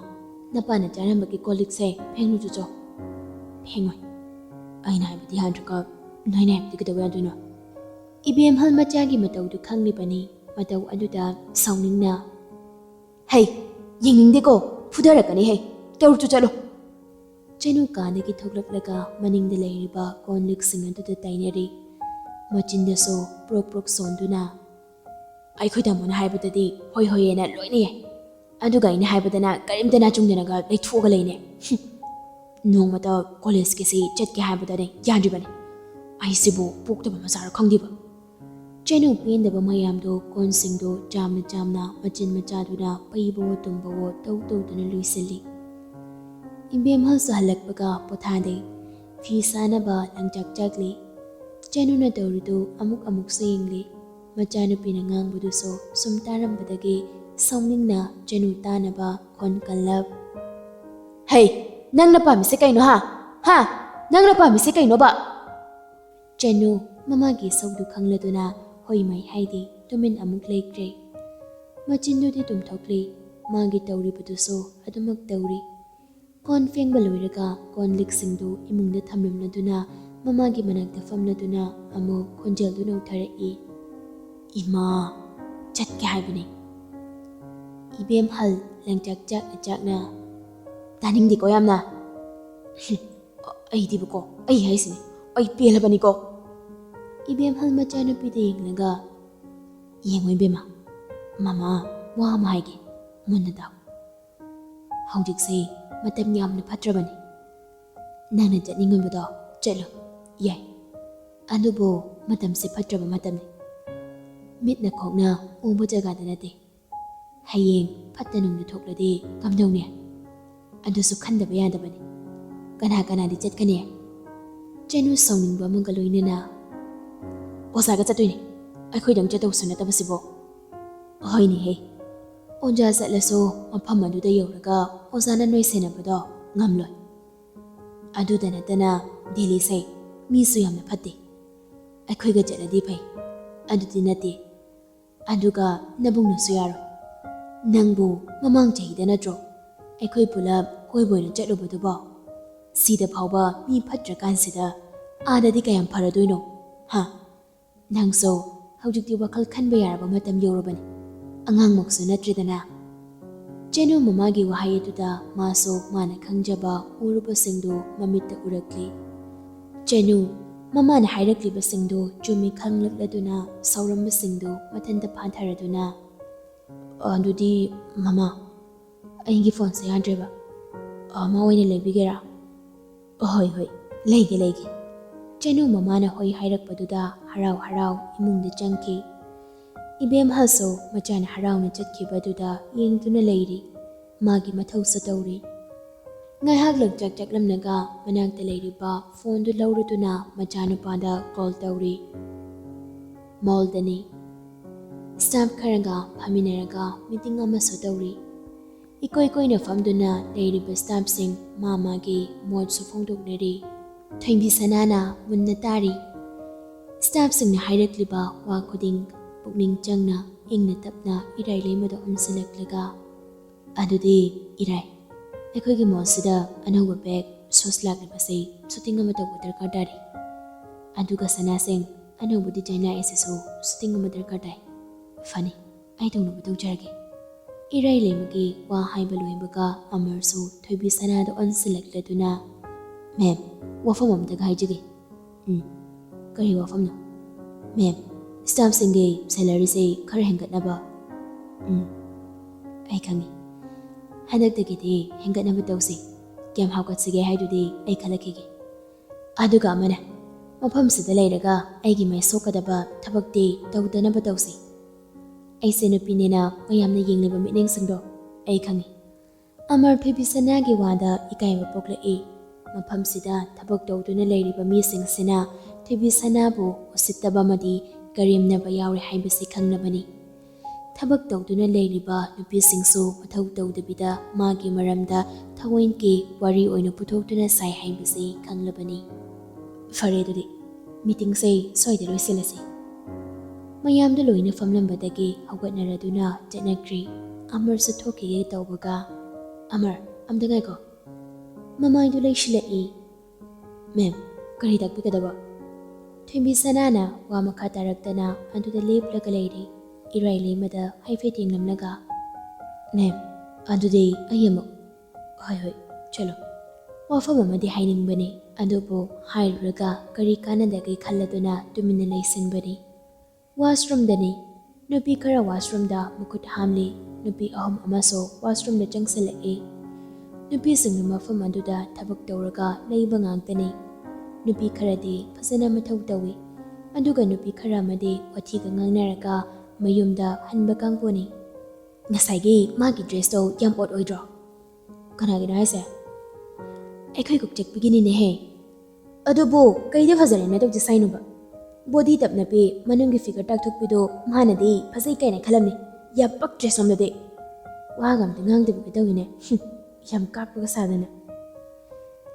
ꯅꯄꯥꯅ ꯆꯥꯔꯝꯕꯒꯤ ꯀꯣꯜ ꯂꯤꯛꯁꯦ ꯐꯦꯡꯂꯨꯆꯣꯆꯣ꯫" "ꯐꯦꯡꯉꯣꯏ꯫" ꯑꯩꯅ ꯍꯥꯏꯕꯗꯤ ꯌꯥꯗ꯭ꯔꯒ ꯅꯣꯏꯅ ꯍꯥꯏꯕꯗꯤ ꯀꯩꯗꯧꯕ ꯌꯥꯗꯣꯏꯅꯣ? ꯏꯕꯦꯝꯍꯜ ꯃꯆꯥꯒꯤ ꯃꯇꯧꯗꯨ ꯈꯪꯂꯤꯕꯅꯤ꯫ ꯃꯇꯧ ꯑꯗꯨꯗ ꯁꯥꯎꯅꯤꯡꯅ, "ꯍꯩ, ꯌꯦꯡꯅꯤꯡꯗꯦꯀꯣ, ꯐꯨꯗꯔꯛꯀꯅꯤ ꯍꯩ, ꯇꯧꯔꯨꯆꯣ ꯆꯠꯂꯣ!" ꯆꯅꯨ ꯀꯥꯗꯒꯤ ꯊꯣꯛꯂꯛꯂꯒ ꯃꯅꯤꯡꯗ ꯂꯩꯔꯤꯕ ꯀꯣꯟ ꯂꯤꯛꯁꯤꯡ ꯑꯗꯨꯗ ꯇꯥꯏꯅꯔꯤ꯫ ꯃꯆꯤꯟꯗꯁꯨ ꯄ꯭ꯔꯣꯛ ꯄ꯭ꯔꯣꯛ ꯁꯣꯟꯗꯨꯅ, "ꯑꯩꯈꯣꯏ ꯇꯥꯃꯣꯅ ꯍꯥꯏꯕꯗꯗꯤ ꯍꯣꯏ ꯍꯣꯏꯌꯦꯅ ꯂꯣꯏꯅ ꯌꯥꯏ, ꯑꯗꯨꯒ ꯑꯩꯅ ꯍꯥꯏꯕꯗꯅ ꯀꯔꯤꯝꯇ ꯅꯥꯆꯨꯡꯗꯅꯒ ꯂꯩꯊꯣꯛꯑꯒ ꯂꯩꯅꯦ꯫ ꯍꯨꯝ, ꯅꯣꯡꯃꯇ ꯀꯣꯂꯦꯖꯀꯤꯁꯤ ꯆꯠꯀꯦ ꯍꯥꯏꯕꯗꯅꯦ ꯌꯥꯗ꯭ꯔꯤꯕꯅꯤ꯫ ꯑꯩꯁꯤꯕꯨ ꯄꯣꯛꯇꯕ ꯃꯆꯥꯔ ꯈꯪꯗꯦꯕ!" ꯆꯅꯨ ꯄꯦꯟꯗꯕ ꯃꯌꯥꯝꯗꯨ ꯀꯣꯟꯁꯤꯡꯗꯨ ꯆꯥꯝꯅ ꯆꯥꯝꯅ ꯃꯆꯤꯟ ꯃꯆꯥꯗꯨꯅ ꯄꯩꯕꯋꯣ ꯇꯨꯝꯕꯋꯣ ꯇꯧ ꯇꯧꯗꯨꯅ ꯂꯣꯏꯁꯤꯜꯂꯤ꯫ ꯏꯕꯦꯝꯍꯜꯁꯨ ꯍꯜꯂꯛꯄꯒ ꯄꯣꯊꯥꯗꯦ꯫ ꯐꯤ ꯁꯥꯅꯕ ꯂꯪꯆꯥꯛ ꯆꯥꯛꯂꯤ꯫ ꯆꯅꯨꯅ ꯇꯧꯔꯤꯗꯨ ꯑꯃꯨꯛ ꯑꯃꯨꯛꯁꯨ ꯌꯦꯡꯂꯤ꯫ ꯃꯆꯥꯅꯨꯄꯤꯅ ꯉꯥꯡꯕꯗꯨꯁꯨ ꯁꯨꯝ ꯇꯥꯔꯝꯕꯗꯒꯤ ꯁꯥꯎꯅꯤꯡꯅ ꯆꯅꯨ ꯇꯥꯅꯕ ꯈꯣꯟ ꯀꯜꯂꯞ, "ꯍꯩ, ꯅꯪꯅ ꯄꯥꯝꯃꯤꯁꯦ ꯀꯩꯅꯣ, ꯍꯥ? ꯍꯥ? ꯅꯪꯅ ꯄꯥꯝꯃꯤꯁꯦ ꯀꯩꯅꯣꯕ?" ꯆꯅꯨ ꯃꯃꯥꯒꯤ ꯏꯁꯧꯗꯨ ꯈꯪꯂꯗꯨꯅ ꯍꯣꯏ ꯃꯥꯏ ꯍꯥꯏꯗꯦ, ꯇꯨꯃꯤꯟ ꯑꯃꯨꯛ ꯂꯩꯈ꯭ꯔꯦ꯫ ꯃꯆꯤꯟꯗꯨꯗꯤ ꯇꯨꯝꯊꯣꯛꯂꯤ꯫ ꯃꯥꯒꯤ ꯇꯧꯔꯤꯕꯗꯨꯁꯨ ꯑꯗꯨꯃꯛ ꯇꯧꯔꯤ꯫ ꯀꯣꯟ ꯐꯦꯡꯕ ꯂꯣꯏꯔꯒ ꯀꯣꯟ ꯂꯤꯛꯁꯤꯡꯗꯨ ꯏꯃꯨꯡꯗ ꯊꯝꯂꯝꯂꯗꯨꯅ ꯃꯃꯥꯒꯤ ꯃꯅꯥꯛꯇ ꯐꯝꯂꯗꯨꯅ ꯑꯃꯨꯛ ꯈꯣꯟꯖꯦꯜꯗꯨ ꯅꯧꯊꯔꯛꯏ, "ꯏꯃꯥ, ꯆꯠꯀꯦ ꯍꯥꯏꯕꯅꯤ!" ꯏꯕꯦꯝꯍꯜ ꯂꯪꯆꯥꯛ ꯆꯥꯛꯅ ꯆꯥꯛꯅ, "ꯇꯥꯅꯤꯡꯗꯦꯀꯣ ꯌꯥꯝꯅ꯫ ꯍꯨꯝ, ꯑꯩꯗꯤꯕꯀꯣ, ꯑꯩ ꯍꯥꯏꯁꯤꯅꯦ, ꯑꯩ ꯄꯦꯜꯂꯕꯅꯤꯀꯣ!" ꯏꯕꯦꯝꯍꯜ ꯃꯆꯥꯅꯨꯄꯤꯗ ꯌꯦꯡꯂꯒ, "ꯌꯦꯡꯉꯣ ꯏꯕꯦꯝꯃ, ꯃꯃꯥ ꯋꯥ ꯑꯃ ꯍꯥꯏꯒꯦ, ꯃꯨꯟꯅ ꯇꯥꯎ꯫ ꯍꯧꯖꯤꯛꯁꯦ ꯃꯇꯝ ꯌꯥꯝꯅ ꯐꯠꯇ꯭ꯔꯕꯅꯤ꯫ ꯅꯪꯅ ꯆꯠꯅꯤꯡꯉꯤꯕꯗꯣ ꯆꯠꯂꯨ, ꯌꯥꯏ꯫ ꯑꯗꯨꯕꯨ ꯃꯇꯝꯁꯦ ꯐꯠꯇ꯭ꯔꯕ ꯃꯇꯝꯅꯤ꯫ ꯃꯤꯠꯅ ꯈꯣꯡꯅ ꯎꯕ ꯖꯒꯥꯗ ꯅꯠꯇꯦ꯫ ꯍꯌꯦꯡ ꯐꯠꯇ ꯅꯨꯡꯗ ꯊꯣꯛꯂꯗꯤ ꯀꯝꯗꯧꯅꯤ? ꯑꯗꯨꯁꯨ ꯈꯟꯗꯕ ꯌꯥꯗꯕꯅꯤ꯫ ꯀꯅꯥ ꯀꯅꯥꯗꯤ ꯆꯠꯀꯅꯤ?" ꯆꯅꯨ ꯁꯥꯎꯅꯤꯡꯕ ꯑꯃꯒ ꯂꯣꯏꯅꯅ, "ꯑꯣꯖꯥꯒ ꯆꯠꯇꯣꯏꯅꯦ, ꯑꯩꯈꯣꯏꯗꯪ ꯆꯠꯇꯧꯁꯨ ꯅꯠꯇꯕꯁꯤꯕꯣ!" "ꯍꯣꯏꯅꯦꯍꯦ, ꯑꯣꯖꯥ ꯆꯠꯂꯁꯨ ꯃꯐꯝ ꯑꯗꯨꯗ ꯌꯧꯔꯒ ꯑꯣꯖꯥꯅ ꯅꯣꯏ ꯁꯦꯟꯅꯕꯗꯣ ꯉꯝꯂꯣꯏ꯫ ꯑꯗꯨꯗ ꯅꯠꯇꯅ ꯗꯦꯜꯂꯤꯁꯦ ꯃꯤꯁꯨ ꯌꯥꯝꯅ ꯐꯠꯇꯦ꯫ ꯑꯩꯈꯣꯏꯒ ꯆꯠꯂꯗꯤ ꯐꯩ, ꯑꯗꯨꯗꯤ ꯅꯠꯇꯦ꯫ ꯑꯗꯨꯒ ꯅꯕꯨꯡꯅꯁꯨ ꯌꯥꯔꯣꯏ꯫ ꯅꯪꯕꯨ ꯃꯃꯥꯡ ꯆꯍꯤꯗ ꯅꯠꯇ꯭ꯔꯣ ꯑꯩꯈꯣꯏ ꯄꯨꯂꯞ ꯀꯣꯏꯕ ꯑꯣꯏꯅ ꯆꯠꯂꯨꯕꯗꯨꯕꯣ?" ꯁꯤꯗ ꯐꯥꯎꯕ ꯃꯤ ꯐꯠꯇ꯭ꯔꯀꯥꯟꯁꯤꯗ ꯑꯥꯗꯗꯤ ꯀꯌꯥꯝ ꯐꯔꯗꯣꯏꯅꯣ? ꯍꯥ? ꯅꯪꯁꯨ ꯍꯧꯖꯤꯛꯇꯤ ꯋꯥꯈꯜ ꯈꯟꯕ ꯌꯥꯔꯕ ꯃꯇꯝ ꯌꯧꯔꯕꯅꯤ꯫ ꯑꯉꯥꯡꯃꯛꯁꯨ ꯅꯠꯇ꯭ꯔꯦꯗꯅ꯫ ꯆꯦꯅꯨ ꯃꯃꯥꯒꯤ ꯋꯥꯍꯩ ꯑꯗꯨꯗ ꯃꯥꯁꯨ ꯃꯥꯅ ꯈꯪꯖꯕ ꯎꯔꯨꯕꯁꯤꯡꯗꯨ ꯃꯃꯤꯠꯇ ꯎꯔꯛꯂꯤ꯫ ꯆꯦꯅꯨ, ꯃꯃꯥꯅ ꯍꯥꯏꯔꯛꯂꯤꯕꯁꯤꯡꯗꯨ ꯆꯨꯝꯃꯤ ꯈꯪꯂꯛꯂꯗꯨꯅ ꯁꯥꯎꯔꯝꯕꯁꯤꯡꯗꯨ ꯃꯊꯟꯇ ꯐꯥꯊꯔꯗꯨꯅ, "ꯑꯗꯨꯗꯤ ꯃꯃꯥ, ꯑꯩꯒꯤ ꯐꯣꯟꯁꯦ ꯌꯥꯗ꯭ꯔꯦꯕ꯫ ꯑ, ꯃꯥ ꯑꯣꯏꯅ ꯂꯩꯕꯤꯒꯦꯔꯥ?" "ꯑꯍꯣꯏ, ꯍꯣꯏ, ꯂꯩꯒꯦ, ꯂꯩꯒꯦ꯫" ꯆꯦꯅꯨ ꯃꯃꯥꯅ ꯍꯣꯏ ꯍꯥꯏꯔꯛꯄꯗꯨꯗ ꯍꯔꯥꯎ ꯍꯔꯥꯎ ꯏꯃꯨꯡꯗ ꯆꯪꯈꯤ꯫ ꯏꯕꯦꯝꯍꯜꯁꯨ ꯃꯆꯥꯅ ꯍꯔꯥꯎꯅ ꯆꯠꯈꯤꯕꯗꯨꯗ ꯌꯦꯡꯗꯨꯅ ꯂꯩꯔꯤ꯫ ꯃꯥꯒꯤ ꯃꯊꯧꯁꯨ ꯇꯧꯔꯤ꯫ ꯉꯥꯏꯍꯥꯛ ꯂꯪꯆꯥꯛ ꯆꯥꯛꯂꯝꯂꯒ ꯃꯅꯥꯛꯇ ꯂꯩꯔꯤꯕ ꯐꯣꯟꯗꯨ ꯂꯧꯔꯗꯨꯅ ꯃꯆꯥꯅꯨꯄꯥꯗ ꯀꯣꯜ ꯇꯧꯔꯤ꯫ ꯃꯣꯜꯗꯅꯤ꯫ ꯁ꯭ꯇꯥꯐ ꯈꯔꯒ ꯐꯝꯃꯤꯟꯅꯔꯒ ꯃꯤꯇꯤꯡ ꯑꯃꯁꯨ ꯇꯧꯔꯤ꯫ ꯏꯀꯣꯏ ꯀꯣꯏꯅ ꯐꯝꯗꯨꯅ ꯂꯩꯔꯤꯕ ꯁ꯭ꯇꯥꯐꯁꯤꯡ ꯃꯥ ꯃꯥꯒꯤ ꯃꯣꯠꯁꯨ ꯐꯣꯡꯗꯣꯛꯅꯔꯤ꯫ ꯊꯣꯏꯕꯤ ꯁꯅꯥꯅ ꯃꯨꯟꯅ ꯇꯥꯔꯤ꯫ ꯁ꯭ꯇꯥꯐꯁꯤꯡꯅ ꯍꯥꯏꯔꯛꯂꯤꯕ ꯋꯥ ꯈꯨꯗꯤꯡ ꯄꯨꯛꯅꯤꯡ ꯆꯪꯅ ꯏꯪꯅ ꯇꯞꯅ ꯏꯔꯥꯏ ꯂꯩꯃꯗ ꯑꯣꯟꯁꯤꯜꯂꯛꯂꯒ, "ꯑꯗꯨꯗꯤ ꯏꯔꯥꯏ, ꯑꯩꯈꯣꯏꯒꯤ ꯃꯣꯜꯁꯤꯗ ꯑꯅꯧꯕ ꯕꯦꯒ ꯁꯣꯁ ꯂꯥꯛꯂꯤꯕꯁꯤ ꯁꯨꯇꯤꯡ ꯑꯃ ꯇꯧꯕ ꯗꯔꯀꯥꯔ ꯇꯥꯔꯤ꯫ ꯑꯗꯨꯒ ꯁꯅꯥꯁꯤꯡ, ꯑꯅꯧꯕ ꯗꯤꯖꯥꯏꯟ ꯂꯥꯛꯏꯁꯤꯁꯨ ꯁꯨꯇꯤꯡ ꯑꯃ ꯗꯔꯀꯥꯔ ꯇꯥꯏ꯫ ꯐꯅꯤ, ꯑꯩ ꯇꯧꯅꯕ ꯇꯧꯖꯔꯒꯦ꯫" ꯏꯔꯥꯏ ꯂꯩꯃꯒꯤ ꯋꯥ ꯍꯥꯏꯕ ꯂꯣꯏꯕꯒ ꯑꯃꯔꯁꯨ ꯊꯣꯏꯕꯤ ꯁꯅꯥꯗ ꯑꯣꯟꯁꯤꯜꯂꯛꯂꯗꯨꯅ, "ꯃꯦꯝ, ꯋꯥꯐꯝ ꯑꯃꯇꯒ ꯍꯥꯏꯖꯒꯦ꯫" "ꯎꯝ, ꯀꯔꯤ ꯋꯥꯐꯝꯅꯣ?" "ꯃꯦꯝ, ꯁ꯭ꯇꯥꯐꯁꯤꯡꯒꯤ ꯁꯦꯂꯔꯤꯁꯦ ꯈꯔ ꯍꯦꯟꯒꯠꯅꯕ꯫" "ꯎꯝ, ꯑꯩ ꯈꯪꯉꯤ꯫ ꯍꯟꯗꯛꯇꯒꯤꯗꯤ ꯍꯦꯟꯒꯠꯅꯕ ꯇꯧꯁꯤ꯫ ꯀꯌꯥꯝ ꯍꯥꯞꯀꯠꯁꯤꯒꯦ ꯍꯥꯏꯗꯨꯗꯤ ꯑꯩ ꯈꯜꯂꯛꯈꯤꯒꯦ꯫ ꯑꯗꯨꯒ ꯑꯃꯅ, ꯃꯐꯝꯁꯤꯗ ꯂꯩꯔꯒ ꯑꯩꯒꯤ ꯃꯥꯏ ꯁꯣꯛꯀꯗꯕ ꯊꯕꯛꯇꯤ ꯇꯧꯗꯅꯕ ꯇꯧꯁꯤ꯫ ꯑꯩꯁꯦ ꯅꯨꯄꯤꯅꯦꯅ ꯃꯌꯥꯝꯅ ꯌꯦꯡꯂꯤꯕ ꯃꯤꯠꯌꯦꯡꯁꯤꯡꯗꯣ ꯑꯩ ꯈꯪꯉꯤ꯫" ꯑꯃꯔ ꯊꯣꯏꯕꯤ ꯁꯅꯥꯒꯤ ꯋꯥꯗ ꯏꯀꯥꯏꯕ ꯄꯣꯛꯂꯛꯏ꯫ ꯃꯐꯝꯁꯤꯗ ꯊꯕꯛ ꯇꯧꯗꯨꯅ ꯂꯩꯔꯤꯕ ꯃꯤꯁꯤꯡꯁꯤꯅ ꯊꯣꯏꯕꯤ ꯁꯅꯥꯕꯨ ꯎꯁꯤꯠꯇꯕ ꯑꯃꯗꯤ ꯀꯔꯦꯝꯅꯕ ꯌꯥꯎꯔꯦ ꯍꯥꯏꯕꯁꯤ ꯈꯪꯂꯕꯅꯤ꯫ ꯊꯕꯛ ꯇꯧꯗꯨꯅ ꯂꯩꯔꯤꯕ ꯅꯨꯄꯤꯁꯤꯡꯁꯨ ꯃꯊꯧ ꯇꯧꯗꯕꯤꯗ ꯃꯥꯒꯤ ꯃꯔꯝꯗ ꯊꯑꯣꯏꯒꯤ ꯋꯥꯔꯤ ꯑꯣꯏꯅ ꯄꯨꯊꯣꯛꯇꯨꯅ ꯁꯥꯏ ꯍꯥꯏꯕꯁꯤ ꯈꯪꯂꯕꯅꯤ꯫ "ꯐꯔꯦ, ꯑꯗꯨꯗꯤ ꯃꯤꯇꯤꯡꯁꯦ ꯁ꯭ꯋꯥꯏꯗ ꯂꯣꯏꯁꯤꯜꯂꯁꯤ꯫" ꯃꯌꯥꯝꯗꯨ ꯂꯣꯏꯅ ꯐꯝꯂꯝꯕꯗꯒꯤ ꯍꯧꯒꯠꯅꯔꯗꯨꯅ ꯆꯠꯅꯈ꯭ꯔꯤ꯫ ꯑꯃꯔꯁꯨ ꯊꯣꯛꯈꯤꯒꯦ ꯇꯧꯕꯒ, "ꯑꯃꯔ, ꯑꯝꯇ ꯉꯥꯏꯈꯣ꯫" ꯃꯃꯥꯏꯗꯨ ꯂꯩꯁꯤꯜꯂꯛꯏ꯫ "ꯃꯦꯝ, ꯀꯔꯤ ꯇꯥꯛꯄꯤꯒꯗꯕ?" ꯊꯣꯏꯕꯤ ꯁꯅꯥꯅ ꯋꯥ ꯃꯈꯥ ꯇꯥꯔꯛꯇꯅ ꯑꯗꯨꯗ ꯂꯦꯞꯂꯒ ꯂꯩꯔꯤ꯫ ꯏꯔꯥꯏ ꯂꯩꯃꯗ ꯍꯥꯏꯐꯦꯠ ꯌꯦꯡꯂꯝꯂꯒ, "ꯃꯦꯝ, ꯑꯗꯨꯗꯤ ꯑꯩ ꯑꯃꯨꯛ, ꯍꯣꯏ, ꯍꯣꯏ, ꯆꯠꯂꯣ꯫ ꯋꯥꯐꯝ ꯑꯃꯗꯤ ꯍꯥꯏꯅꯤꯡꯕꯅꯤ, ꯑꯗꯨꯕꯨ ꯍꯥꯏꯔꯨꯔꯒ ꯀꯔꯤ ꯀꯥꯟꯅꯗꯒꯦ ꯈꯜꯂꯗꯨꯅ ꯇꯨꯃꯤꯟꯅ ꯂꯩꯁꯤꯟꯕꯅꯤ"꯫ ꯋꯥꯁꯔꯨꯝꯗꯅꯤ꯫ ꯅꯨꯄꯤ ꯈꯔ ꯋꯥꯁꯔꯨꯝꯗ ꯃꯈꯨꯠ ꯍꯥꯝꯂꯤ꯫ ꯅꯨꯄꯤ ꯑꯍꯨꯝ ꯑꯃꯁꯨ ꯋꯥꯁꯔꯨꯝꯗ ꯆꯪꯁꯤꯜꯂꯛꯏ꯫ ꯅꯨꯄꯤꯁꯤꯡꯅ ꯃꯐꯝ ꯑꯗꯨꯗ ꯊꯕꯛ ꯇꯧꯔꯒ ꯂꯩꯕ ꯉꯥꯛꯇꯅꯤ꯫ ꯅꯨꯄꯤ ꯈꯔꯗꯤ ꯐꯖꯅ ꯃꯊꯧ ꯇꯧꯏ, ꯑꯗꯨꯒ ꯅꯨꯄꯤ ꯈꯔ ꯑꯃꯗꯤ ꯋꯥꯊꯤꯒ ꯉꯥꯡꯅꯔꯒ ꯃꯌꯨꯝꯗ ꯍꯟꯕ ꯀꯥꯡꯕꯨꯅꯤ꯫ "ꯉꯁꯥꯏꯒꯤ ꯃꯥꯒꯤ ꯗ꯭ꯔꯦꯁꯇꯣ ꯌꯥꯝ ꯑꯣꯠ ꯑꯣꯏꯗ꯭ꯔꯣ?" "ꯀꯅꯥꯒꯤꯅꯣ ꯍꯥꯏꯁꯦ?" "ꯑꯩꯈꯣꯏ ꯀꯨꯛꯆꯛꯄꯤꯒꯤꯅꯤꯅꯦꯍꯦ꯫ ꯑꯗꯨꯕꯨ ꯀꯩꯗ ꯐꯖꯔꯦꯅ ꯇꯧꯖꯦ ꯁꯥꯏꯅꯣꯕ? ꯕꯣꯗꯤ ꯇꯞꯅ ꯄꯤ, ꯃꯅꯨꯡꯒꯤ ꯐꯤꯒꯔ ꯇꯥꯛꯊꯣꯛꯄꯤꯗꯣ ꯃꯥꯅꯗꯤ ꯐꯖꯩ ꯀꯥꯏꯅ ꯈꯜꯂꯝꯅꯤ꯫ ꯌꯥꯝ ꯄꯛꯇ꯭ꯔꯦ ꯁꯣꯝꯗꯗꯤ꯫ ꯋꯥꯒ ꯑꯝꯇ ꯉꯥꯡꯗꯕꯤꯒ ꯇꯧꯏꯅꯦ꯫ ꯍꯨꯝ, ꯌꯥꯝ ꯀꯥꯛꯄꯒ ꯁꯥꯗꯅ"꯫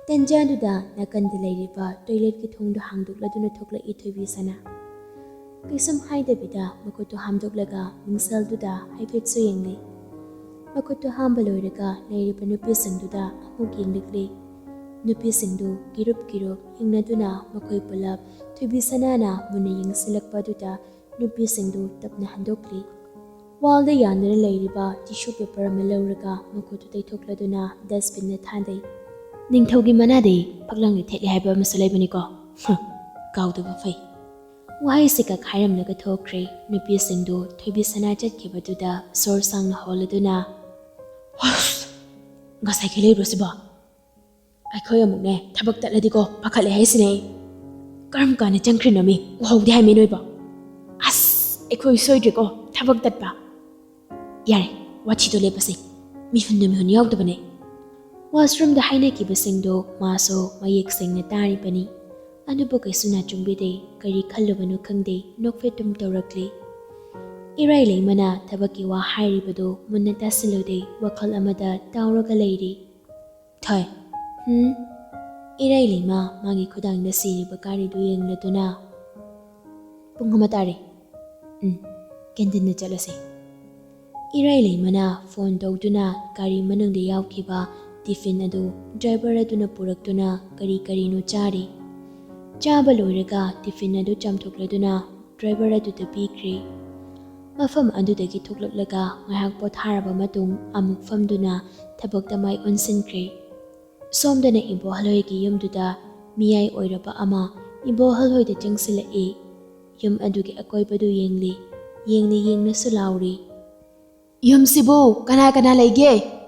ꯇꯟꯖꯥꯗꯨꯗ ꯅꯥꯀꯟꯗ ꯂꯩꯔꯤꯕ ꯇꯣꯏꯂꯦꯠꯀꯤ ꯊꯣꯡꯗꯣ ꯍꯥꯡꯗꯣꯛꯂꯗꯨꯅ ꯊꯣꯛꯂꯛꯏ ꯊꯣꯏꯕꯤ ꯁꯅꯥ꯫ ꯀꯩꯁꯨꯝ ꯍꯥꯏꯗꯕꯤꯗ ꯃꯈꯨꯠꯇꯨ ꯍꯥꯝꯗꯣꯛꯂꯒ ꯃꯤꯡꯁꯦꯜꯗꯨꯗ ꯍꯥꯏꯐꯦꯠꯁꯨ ꯌꯦꯡꯂꯤ꯫ ꯃꯈꯨꯠꯇꯨ ꯍꯥꯝꯕ ꯂꯣꯏꯔꯒ ꯂꯩꯔꯤꯕ ꯅꯨꯄꯤꯁꯤꯡꯗꯨꯗ ꯑꯃꯨꯛ ꯌꯦꯡꯂꯛꯂꯤ꯫ ꯅꯨꯄꯤꯁꯤꯡꯗꯨ ꯀꯤꯔꯨꯞ ꯀꯤꯔꯨꯞ ꯌꯦꯡꯅꯗꯨꯅ ꯃꯈꯣꯏ ꯄꯨꯂꯞ ꯊꯣꯏꯕꯤ ꯁꯅꯥꯅ ꯃꯨꯟꯅ ꯌꯦꯡꯁꯤꯜꯂꯛꯄ ꯑꯗꯨꯗ ꯅꯨꯄꯤꯁꯤꯡꯗꯨ ꯇꯞꯅ ꯍꯟꯗꯣꯛꯂꯤ꯫ ꯋꯥꯜꯗ ꯌꯥꯟꯗꯨꯅ ꯂꯩꯔꯤꯕ ꯇꯤꯁꯨ ꯄꯦꯄꯔ ꯑꯃ ꯂꯧꯔꯒ ꯃꯈꯨꯠꯇꯨ ꯇꯩꯊꯣꯛꯂꯗꯨꯅ ꯗꯁꯕꯤꯟꯗ ꯊꯥꯗꯩ꯫ "ꯅꯤꯡꯊꯧꯒꯤ ꯃꯅꯥꯗꯤ ꯐꯛꯂꯥꯡꯗ ꯊꯦꯠꯂꯤ ꯍꯥꯏꯕ ꯑꯃꯁꯨ ꯂꯩꯕꯅꯤꯀꯣ꯫ ꯍ, ꯀꯥꯎꯗꯕ ꯐꯩ"꯫ ꯋꯥꯍꯩꯁꯤ ꯀꯛ ꯍꯥꯏꯔꯝꯂꯒ ꯊꯣꯛꯈ꯭ꯔꯦ꯫ ꯅꯨꯄꯤꯁꯤꯡꯗꯨ ꯊꯣꯏꯕꯤ ꯁꯅꯥ ꯆꯠꯈꯤꯕꯗꯨꯗ ꯁꯣꯔ ꯁꯥꯡꯅ ꯍꯣꯜꯂꯗꯨꯅ, "ꯍꯁ! ꯉꯁꯥꯏ ꯀꯩ ꯂꯩꯕ꯭ꯔꯣ ꯁꯤꯕꯣ? ꯑꯩꯈꯣꯏ ꯑꯃꯨꯛꯅꯦ ꯊꯕꯛ ꯇꯠꯂꯗꯤꯀꯣ ꯄꯥꯈꯠꯂꯦ ꯍꯥꯏꯁꯤꯅꯦ ꯑꯩ꯫ ꯀꯔꯝ ꯀꯥꯟꯗ ꯆꯪꯈ꯭ꯔꯤꯅꯣ ꯃꯤ? ꯎꯍꯧꯗꯦ ꯍꯥꯏꯃꯤ ꯅꯣꯏꯕꯣ꯫ ꯑꯁ, ꯑꯩꯈꯣꯏ ꯁꯣꯏꯗ꯭ꯔꯦꯀꯣ ꯊꯕꯛ ꯇꯠꯄ꯫ ꯌꯥꯔꯦ, ꯋꯥꯊꯤꯗꯣ ꯂꯦꯞꯄꯁꯦ꯫ ꯃꯤꯍꯨꯟꯗ ꯃꯤꯍꯨꯟ ꯌꯥꯎꯗꯕꯅꯦ"꯫ ꯋꯥꯁꯔꯨꯝꯗ ꯍꯥꯏꯅꯈꯤꯕꯁꯤꯡꯗꯣ ꯃꯥꯁꯨ ꯃꯌꯦꯛ ꯁꯦꯡꯅ ꯇꯥꯔꯤꯕꯅꯤ꯫ ꯑꯗꯨꯕꯨ ꯀꯩꯁꯨ ꯅꯥꯆꯨꯡꯕꯤꯗꯦ, ꯀꯔꯤ ꯈꯜꯂꯨꯕꯅꯣ ꯈꯪꯗꯦ, ꯅꯣꯛꯐꯦꯠ ꯑꯗꯨꯝ ꯇꯧꯔꯛꯂꯤ꯫ ꯏꯔꯥꯏ ꯂꯩꯃꯅ ꯊꯕꯛꯀꯤ ꯋꯥ ꯍꯥꯏꯔꯤꯕꯗꯨ ꯃꯨꯟꯅ ꯇꯥꯁꯤꯜꯂꯨꯗꯦ, ꯋꯥꯈꯜ ꯑꯃꯗ ꯇꯥꯎꯔꯒ ꯂꯩꯔꯤ꯫ "ꯊꯣꯏ"꯫ "ꯍꯨꯝ?" ꯏꯔꯥꯏ ꯂꯩꯃ ꯃꯥꯒꯤ ꯈꯨꯗꯥꯡꯗ ꯁꯤꯔꯤꯕ ꯒꯥꯔꯤꯗꯨ ꯌꯦꯡꯂꯗꯨꯅ, "ꯄꯨꯡ ꯑꯃ ꯇꯥꯔꯦ꯫ ꯎꯝ, ꯀꯦꯟꯇꯤꯟꯗ ꯆꯠꯂꯁꯦ"꯫ ꯏꯔꯥꯏ ꯂꯩꯃꯅ ꯐꯣꯟ ꯇꯧꯗꯨꯅ ꯒꯥꯔꯤ ꯃꯅꯨꯡꯗ ꯌꯥꯎꯈꯤꯕ ꯇꯤꯐꯤꯟ ꯑꯗꯨ ꯗ꯭ꯔꯥꯏꯚꯔ ꯑꯗꯨꯅ ꯄꯨꯔꯛꯇꯨꯅ ꯀꯔꯤ ꯀꯔꯤꯅꯣ ꯆꯥꯔꯤ꯫ ꯆꯥꯕ ꯂꯣꯏꯔꯒ ꯇꯤꯐꯤꯟ ꯑꯗꯨ ꯆꯥꯝꯊꯣꯛꯂꯗꯨꯅ ꯗ꯭ꯔꯥꯏꯚꯔ ꯑꯗꯨꯗ ꯄꯤꯈ꯭ꯔꯦ꯫ ꯃꯐꯝ ꯑꯗꯨꯗꯒꯤ ꯊꯣꯛꯂꯛꯂꯒ ꯉꯥꯏꯍꯥꯛ ꯄꯣꯊꯥꯔꯕ ꯃꯇꯨꯡ ꯑꯃꯨꯛ ꯐꯝꯗꯨꯅ ꯊꯕꯛꯇ ꯃꯥꯏ ꯑꯣꯟꯁꯤꯟꯈ꯭ꯔꯦ꯫ ꯁꯣꯝꯗꯅ ꯏꯕꯣꯍꯜꯍꯣꯏꯒꯤ ꯌꯨꯝꯗꯨꯗ ꯃꯤꯌꯥꯏ ꯑꯣꯏꯔꯕ ꯑꯃ ꯏꯕꯣꯍꯜꯍꯣꯏꯗ ꯆꯪꯁꯤꯜꯂꯛꯏ꯫ ꯌꯨꯝ ꯑꯗꯨꯒꯤ ꯑꯀꯣꯏꯕꯗꯨ ꯌꯦꯡꯂꯤ꯫ ꯌꯦꯡꯅ ꯌꯦꯡꯅꯁꯨ ꯂꯥꯎꯔꯤ꯫ "ꯌꯨꯝꯁꯤꯕꯨ ꯀꯅꯥ ꯀꯅꯥ ꯂꯩꯒꯦ?"